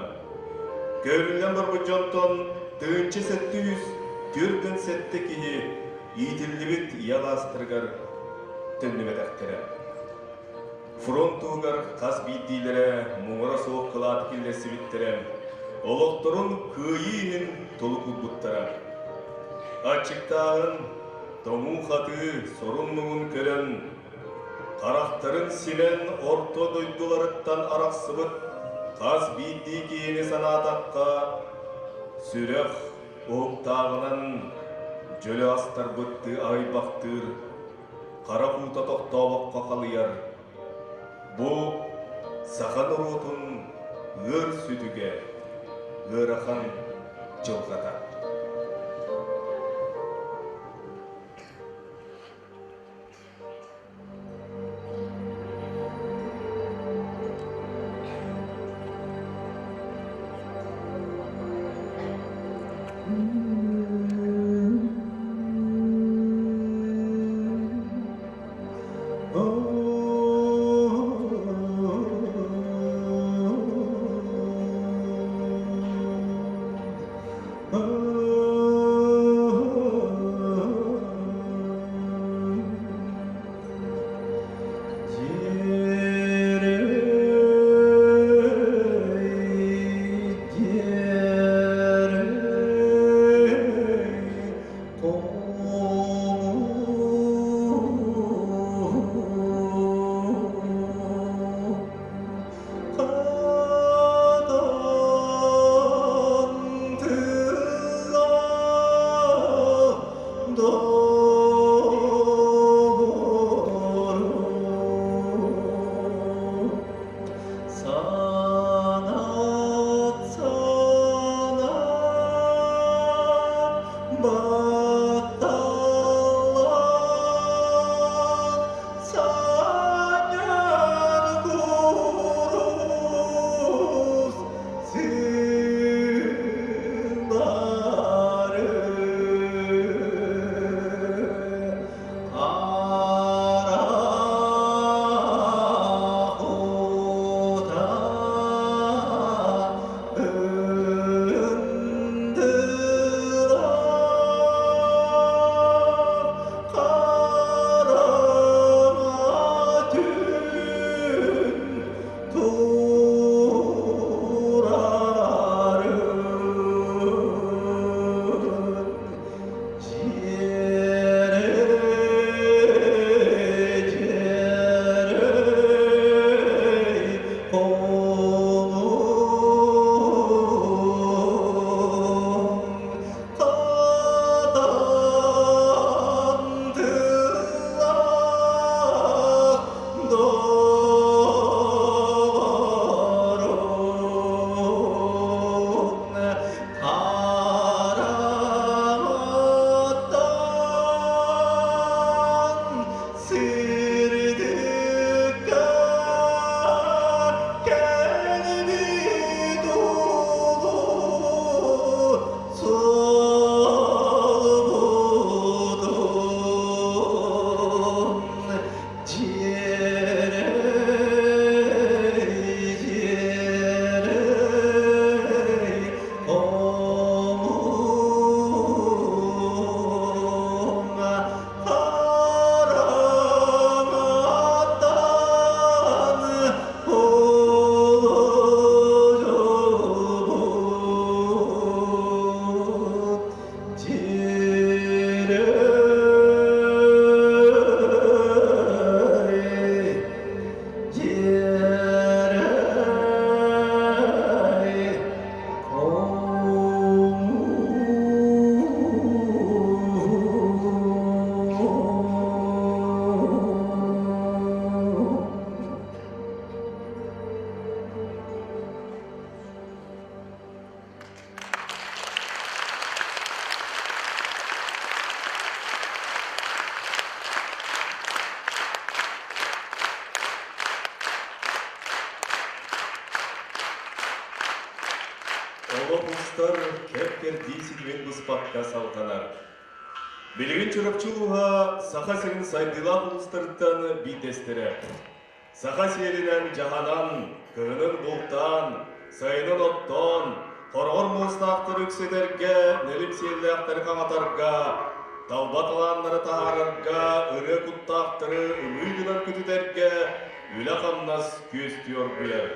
Көһөрүллэн барбыт дьонтон 1747 киһи иитиллибит ийэ алаастарыгар төннүбэтэхтэрэ. Фронт туһугар хас биирдиилэрэ муҥура суох кылааты киллэрсибиттэрэ, олохторун кыайыы иһин толук уурбуттара. Аччыктааһын, тоҥуу-хатыы сорун-муҥун көрөн, харахтарын симэн орто дойдуларыттан арахсыбыт хас биирдии киһини санаатахха, сүрэх уһуктааҕынан дьөлө астарбыттыы аһыйбахтыыр, хара уута тохтообокко халыйар. Бу саха норуотун ыар сүтүгэ, ыарахан дьылҕата. устар кэм-кэрдии ситимин быспакка салҕанар. Билигин Чурапчы улууһа Саха сирин сайдыылаах улуустарыттан биирдэстэрэ. Саха сиэринэн дьаһанан, кыһынын бултаан, сайынын оттоон, хороҕор муостаахтары үксэтэргэ, нэлим сиэллээхтэри хаҥатарга, талба талааннары таһаарарга, ырыа куттаахтары ымыы гынан көтүтэргэ үлэ-хамнас күөстүү оргуйар.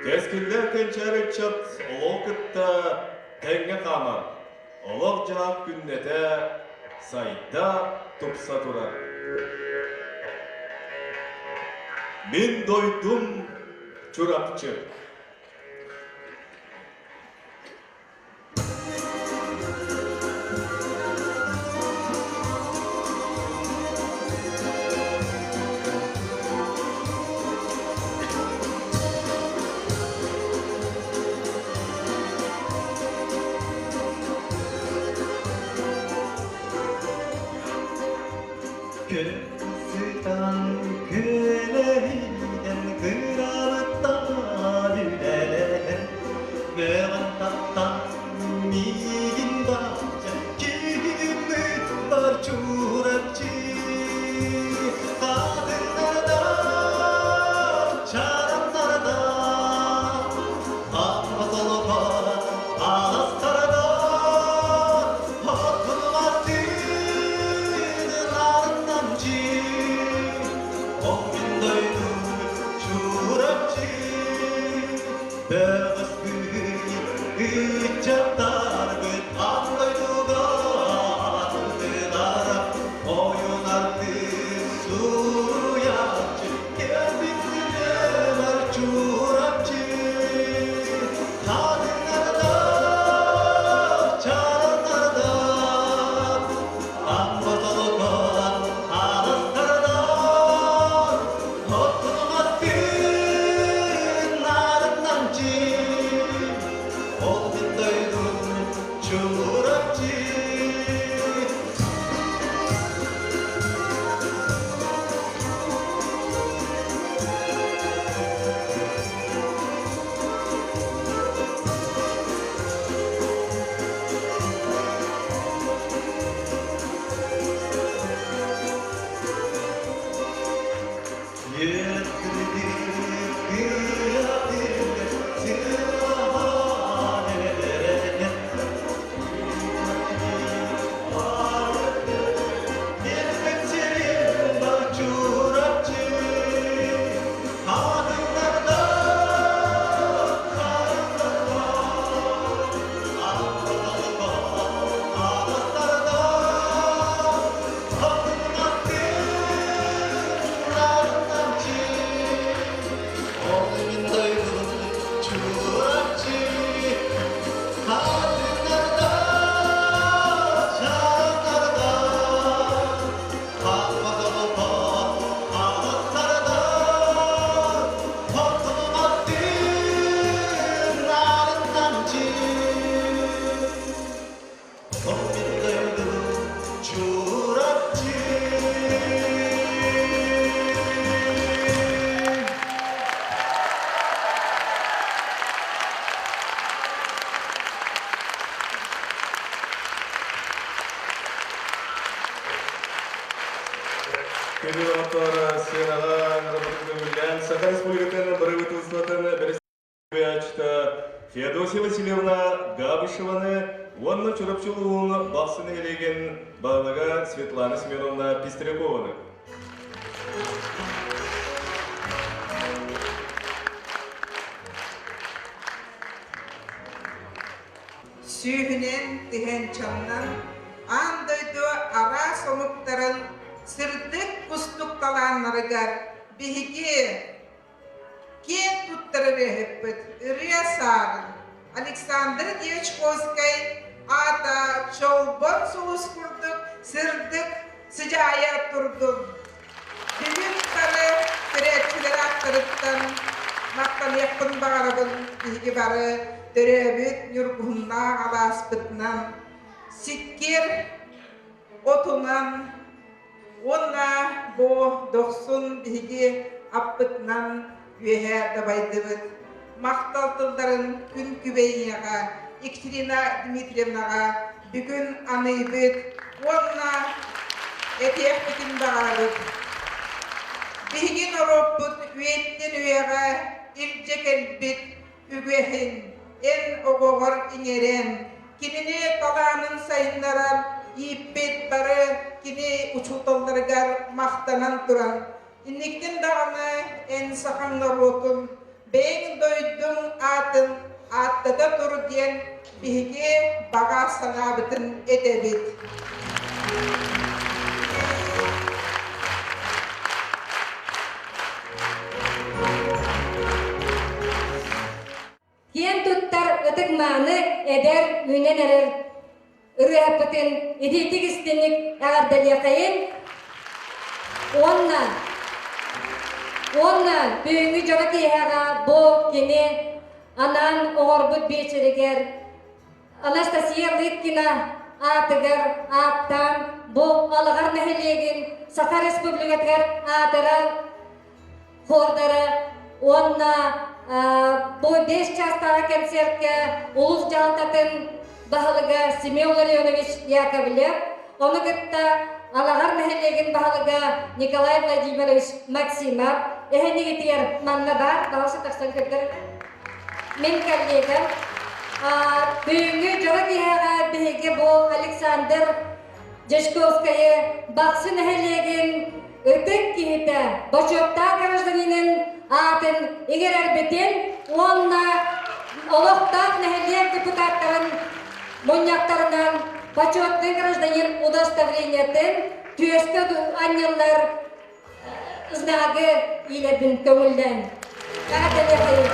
Кэскиллээх кэнчээри ыччат олоҕу кытта тэҥҥэ хаамар, олох-дьаһах күннэтэ сайда, тупса турар. Мин дойдум Чурапчы. Сытан күөлэһийэн кырабыттан үлэлэһэн мөҕөн таптаан миигин баачча киһигиммит бар Чурапчы хатыҥнарда чараҥнарда амма солоко аластарда Ыччаттарбыт аан дойдуга аттылара ойун артыыс суруйааччы кэлбит Чурапчы Хатыҥнардаах, чараҥнардаах, амма толокон аластардаах, оттунуматтыын нарыннамчы, ол мин дойдум Чурапчы. Күндү доҕоттор, сыанаҕа ыҥырабытын Саха Республикатын бырабыыталыстыбатын бэрэссэдээтэлэ Феодосия Васильевна Габышеваны уонна Чурапчы улууһун Бахсы нэһилиэгин баһылыга Светлана Семеновна Пестрякованы. Сүүһүнэн тыһыынчаннан аан дойду араас омуктарын сырдык кустук талааннарыгар биһиги киэн туттар ырыаһыппыт Ырыа Саарын Александр Дьячковскай аата Чолбон сулус курдук сырдык сыдьаайа турдун! Бүгүн бары көрөөччүлэр ааттарыттан махтаныахпын баҕарабын биһиги бары төрөөбүт ньургуһуннаах алааспытынан сиккиэр отунан уонна бу дохсун биһиги аппытынан үөһэ дабайдыбыт. Махтал тылларын күн күбэй ийэҕэ. Екатерина Дмитриевнаҕа бүгүн аныыбыт уонна этиэхпитин баҕарабыт. Биһиги норуоппут үйэттэн үйэҕэ илдьэ кэлбит үгэһин эн оҕоҕор иҥэрэн, кинини талаанын сайыннаран ииппит бары кини учууталларыгар махтанан туран, инниктин даҕаны эн сахаҥ норуотун бэйэҥ дойдуҥ аатын ааттата тур диэн биһиги баҕа санаабытын этэбит. Киэн туттар ытык-мааны эдэр үүнэн эрэр ырыаһыппытын итиитик истиҥник эҕэрдэлиэхэйин уонна уонна бүгүҥҥү дьоро киэһэҕэ бу кини анаан оҥорбут биэчэригэр Анастасия Лыткина аатыгар ааттаан бу Алаҕар нэһилиэгин Саха Республикатыгар аатырар хордара уонна бу 5 чаастааҕы концертка улуус дьаһалтатын баһылыга Семен Ларионович Яковлев, ону кытта Алаҕар нэһилиэгин баһылыга Николай Владимирович Максимов эһэнигитигэр манна баар баҕасы тахсан көрдөрөр. Мин коллегам бүгүҥҥү дьоро киэһэҕэ биһиги бу Александр Дьячковскайы Бахсы нэһилиэгин ытык киһитэ, бочуоттаах гражданинын аатын иҥэрэрбитин уонна олохтоох нэһилиэк депутаттарын мунньахтарынан почетный гражданин удостоверениетын түөскэ анньыллар знагы иилэрбин көҥүллээн. Эҕэрдэлиэхэйин!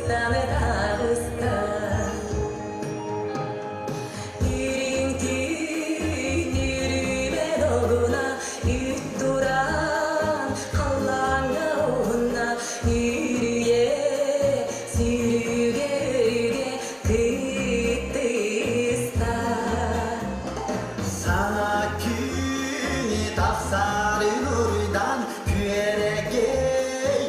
Ыстаны таҕыста. Үрүҥ түүн үрүмэ долгуна Үт туран халлааҥҥа уһунна Үрүйэ сүүрүгэ өрүгэ кыттыста. Саҥа күнү тахсарын уруйдан күөрэгэй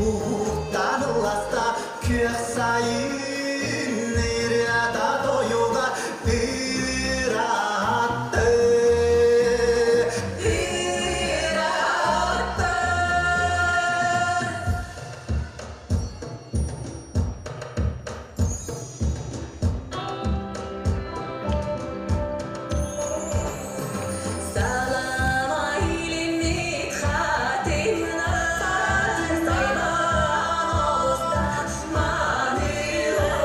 уһуктан ыласта күөх сайын ырыата тойуга ыраатты Ыраатты. Салама илиммит хатыҥнар, Сайман оҕуста маныылар.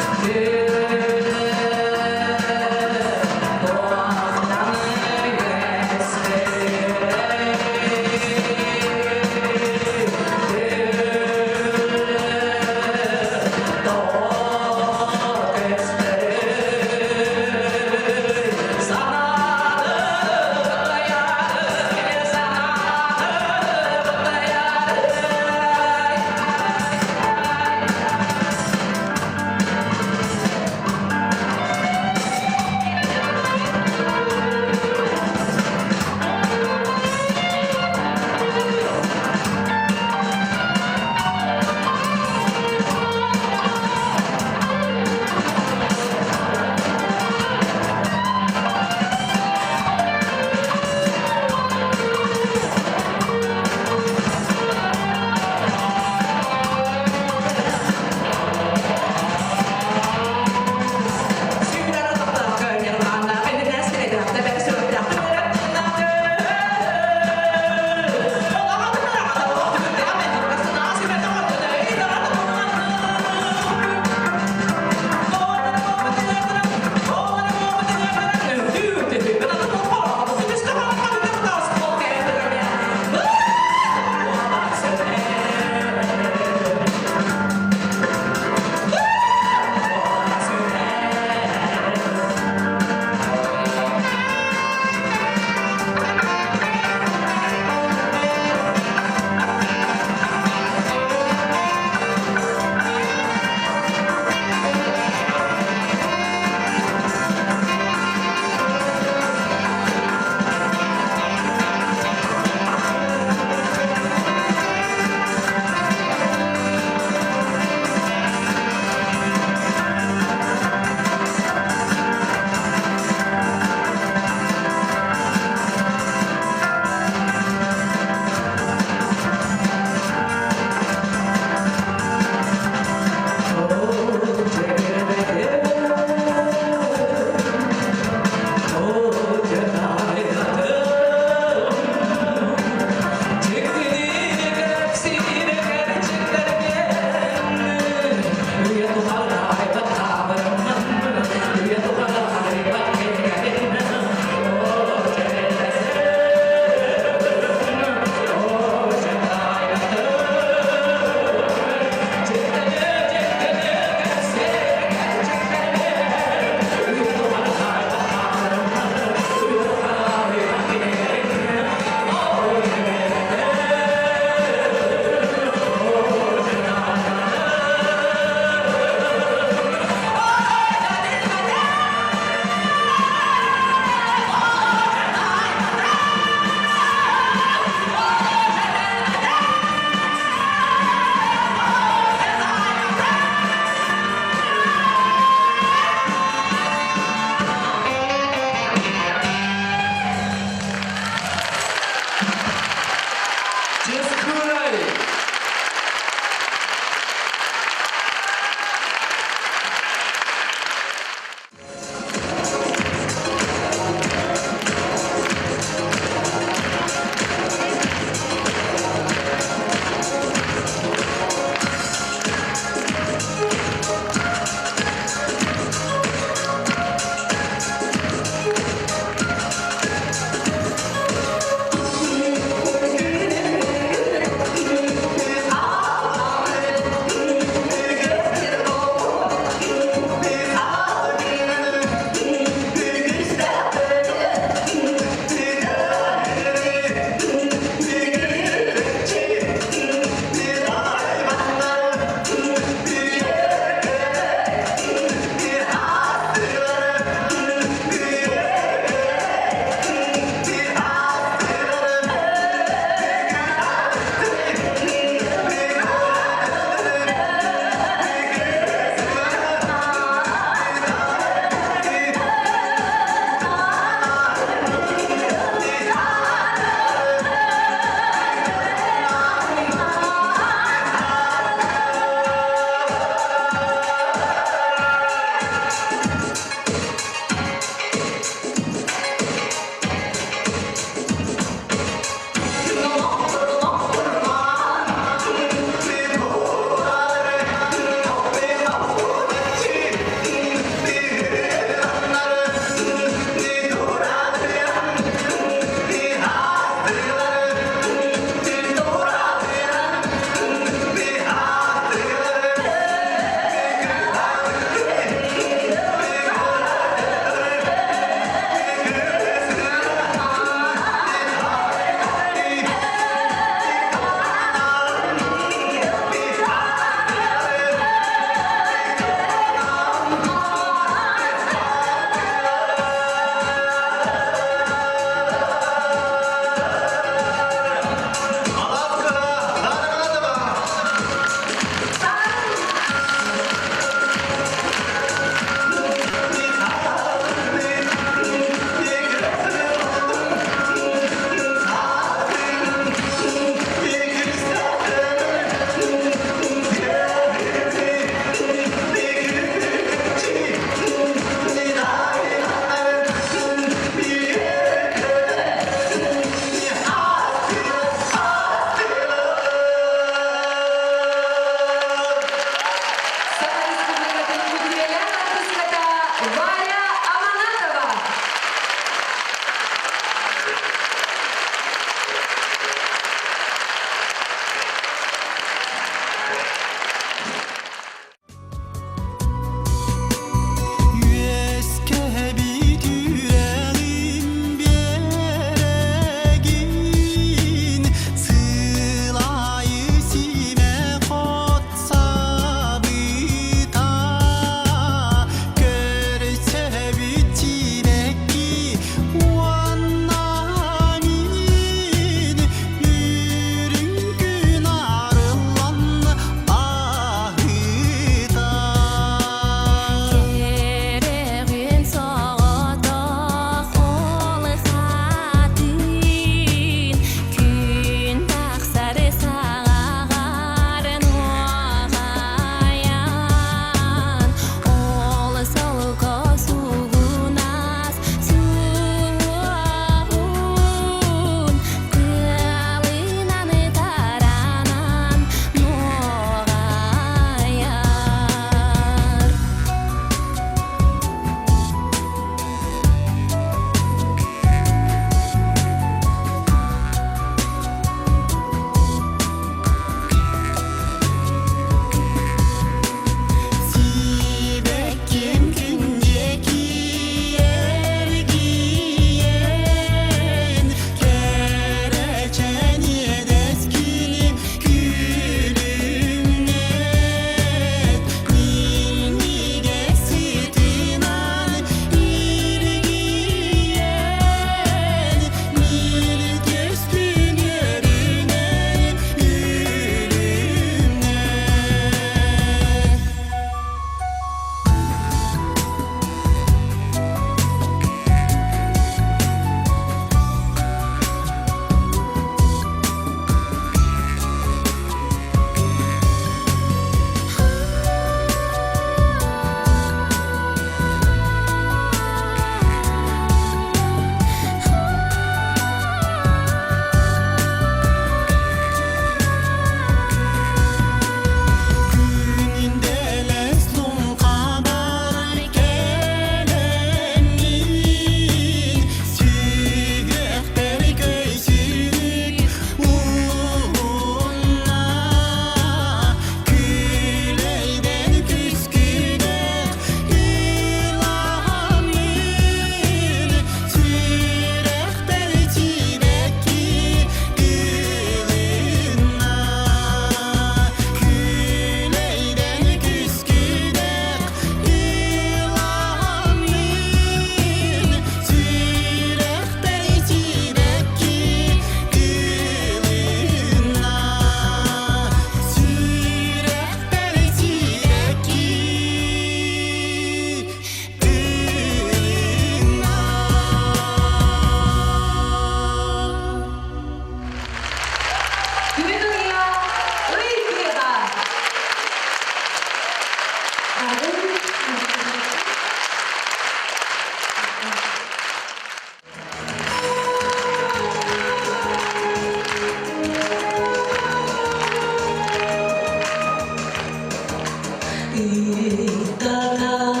Ыытатан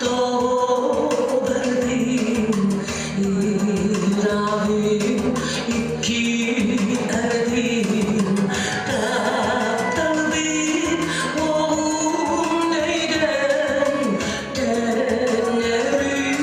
тоҕо бардым, ыраҕым икки ардым, тапталбыт уолун өйдөөн, төннөрүм.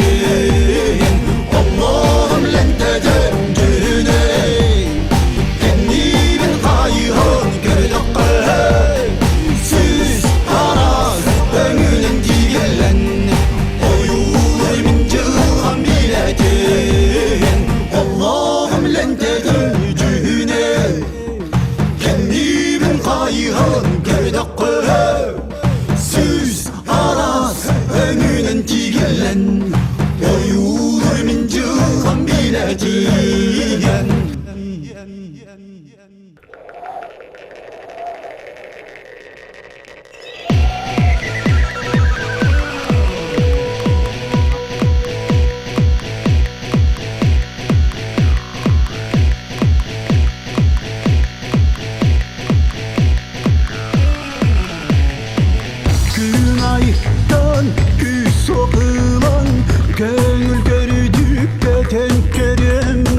билэтин Оллоҕум лентэтин дьүһүнэ Кэннибин хайыһан көрдөххө Сүүс араас өҥүнэн тигэллэн Ойуулар мин дьылҕам билэтин Оллоҕум лентэтин дьүһүнэ Кэннибин хайыһан көрдөххө Сүүс араас өҥүнэн тигиллэн Ойуулар мин дьылҕам билэтиэн Күн айыттан күүс ылан, көҥүл көрүдүккэ тэнкэрем.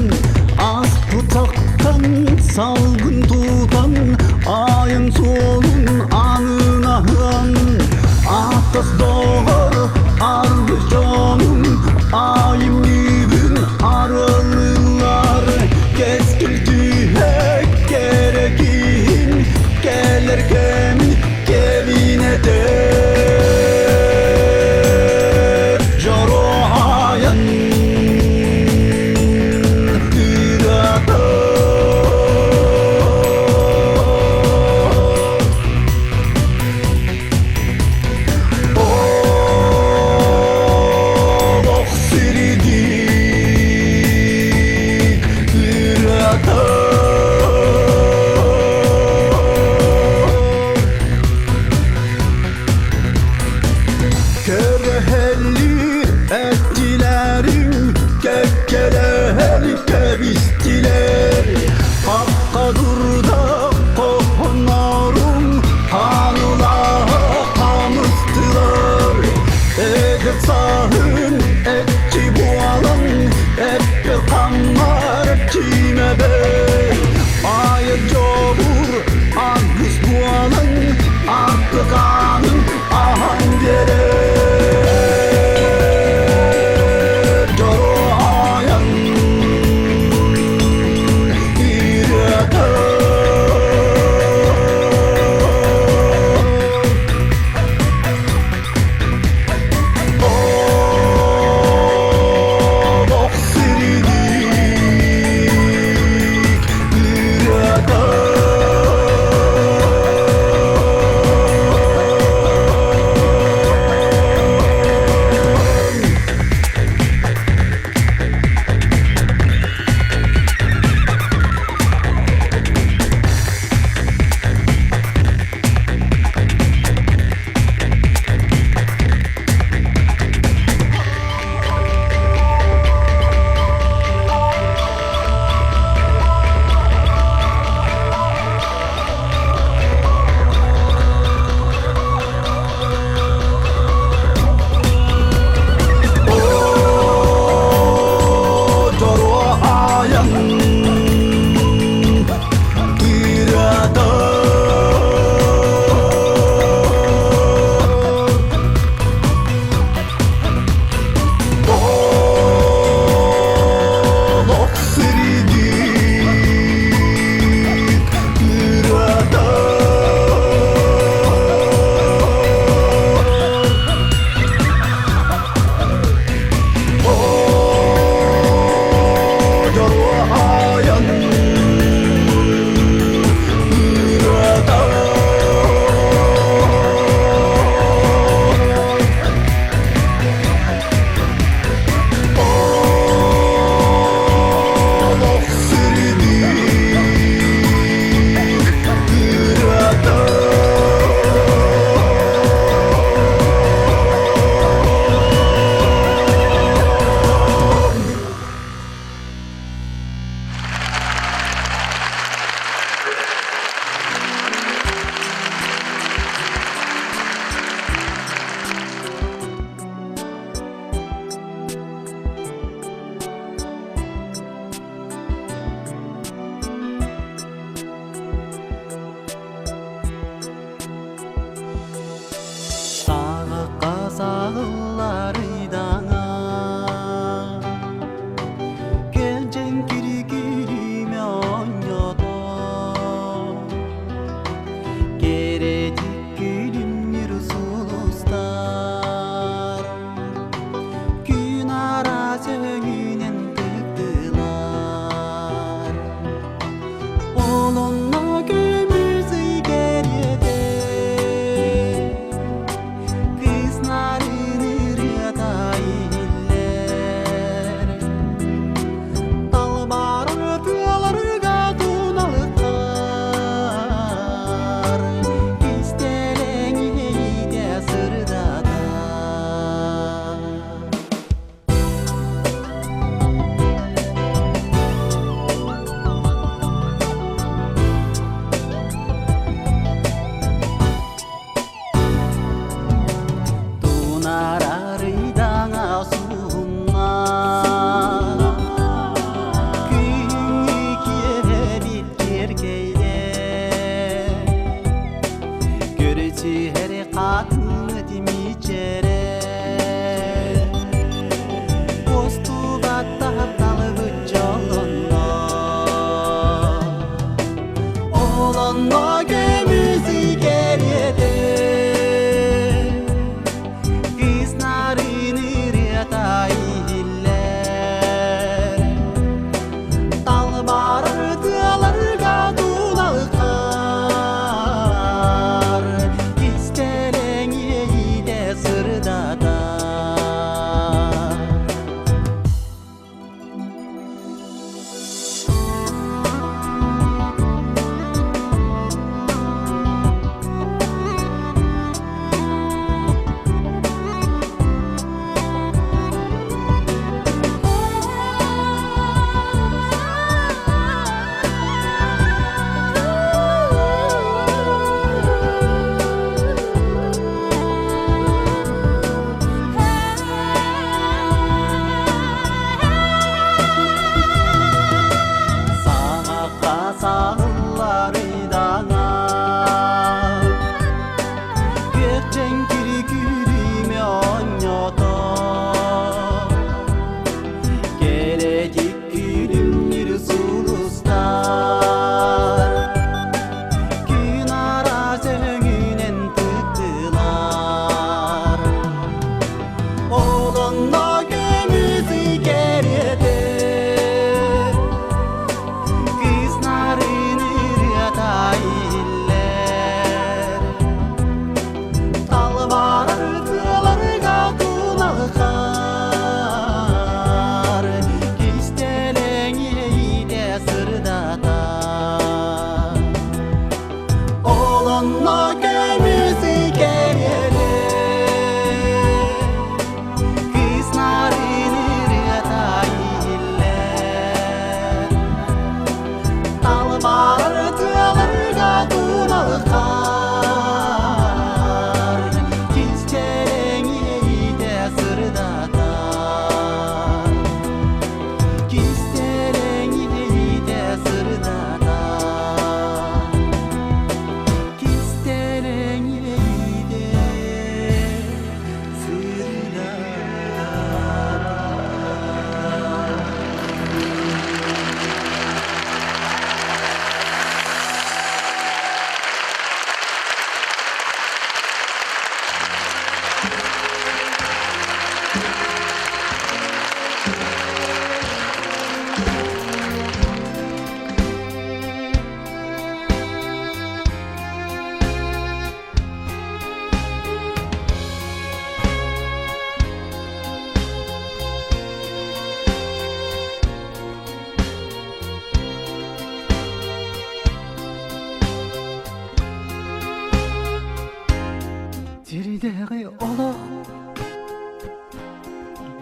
Сирдээҕи олох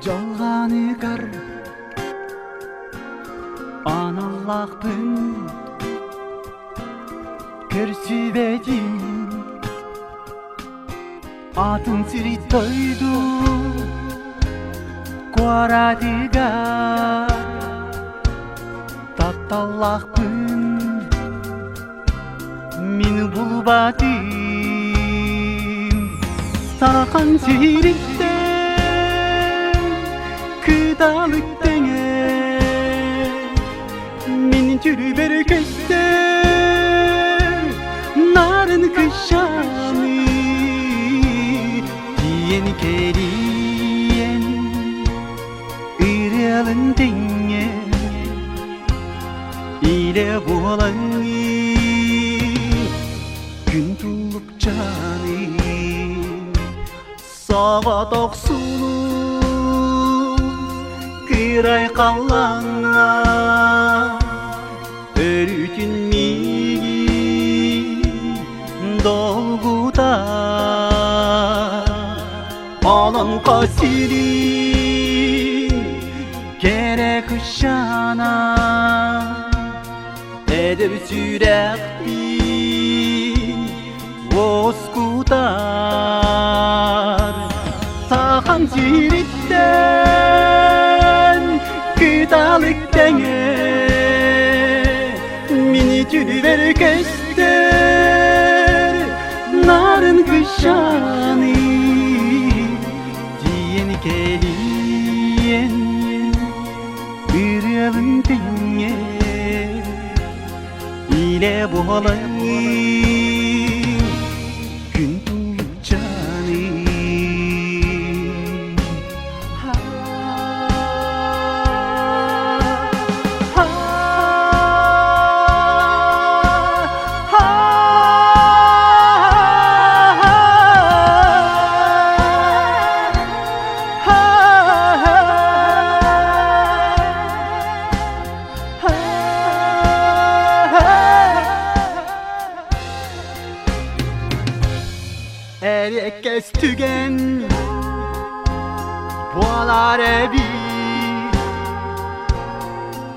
дьалҕааныгар аналлаахпын көрсүбэтим Атын сири дойду куоратыгар тапталлаахпын мин булбатым Сахан сириттэн кыталык тэҥэ мин түрбэр көстөр нарын кышаны тиийэн кэлиэн ырыалын тэҥҥэ илэ буолан күн туллукчаны Соҕотох сулус кырай халлааҥҥа өрүүтүн миигин долгутар. Олоҥхо сирин кэрэ кышана эдэр сүрэхпин уоскутар Сахан сириттэн кыталык тэҥэ мини түлүбэр көстөр нарын кышаны тиийэн кэлиэн ырыалын тэҥҥэ илэ буолан күн тулчаны Эриэккэс түгэн буолар эбит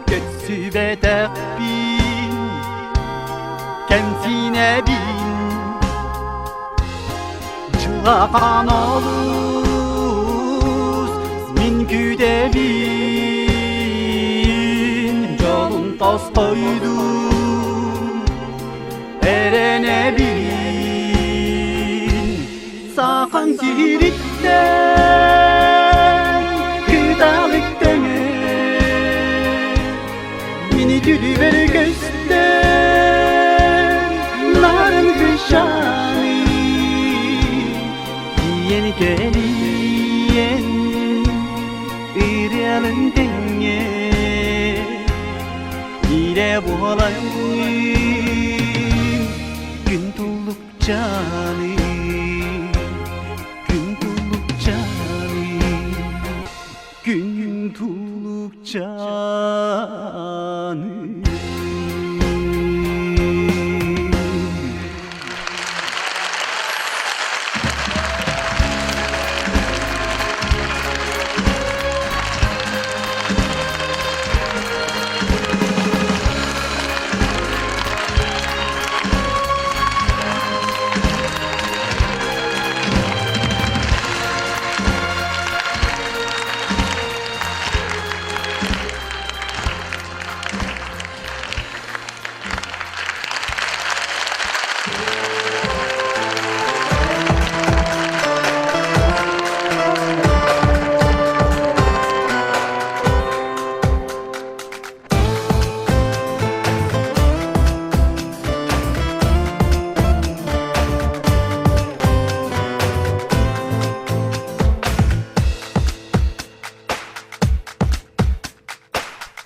Көтсүбэтэхпин кэмсинэбин Дьылахан олус мин күүтэбин Дьолун тосхойдум эрэнэбин Сахан сириттэн кыталык тэҥэ Мини түлүбэр көстөр нарын кышаны Тиийэн кэлиэн ырыалын тэҥҥэ Иирэ буолан күн туллукчаны күн туллукчаны күн тулукчаны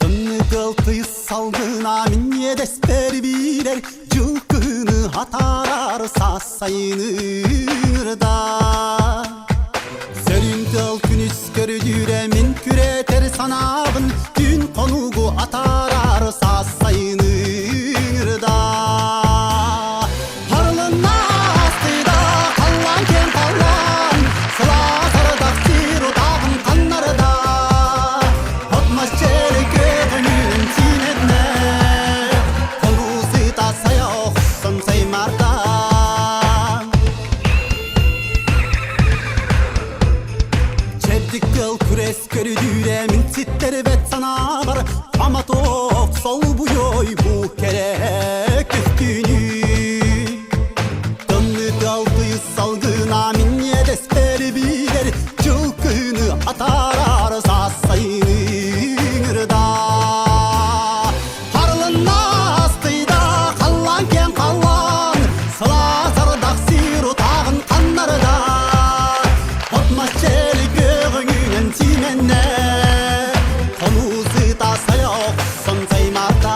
Тымныгыл тыйыс салгына минньиэдэспэр биирэр дьыл кыһыны атаарар саас сайыны ыҥырда. Сөрүн тыал күнүс көрдүүрэ мин күрэтэр санаабын түүн хонугу атаарар саас сайыны ыҥырда. Харылынна астыда халлаан киэҥ халлаан. мин ситтэрбэт санаабар Аматок солбуйой бу кэрэ көстүүнү Тымныы талтыйыс салгына мин иэдэспэр билэр Дьыл кыһыны атаарар саас сайыныҥырда Харлыннастыйда халлаан киэҥ халлаан Сылаас ардах сир утааҕын ханнарда От-мас чэли көҕүҥүнэн симэннэ Хонуу сыта сайа охсон саймарда.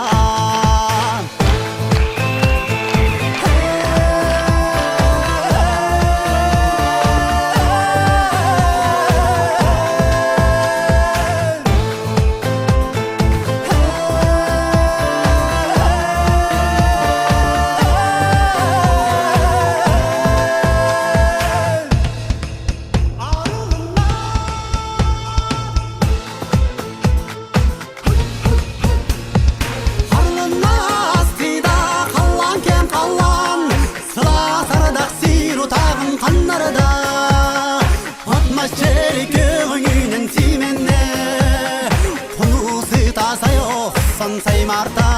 Харланнастыда халлаан кэм халлаан сылаас ардах сир утааҕын ханнарда От-мас чэри көҕүҥүнэн симэннэ хонуу сыта сай охсон саймарта.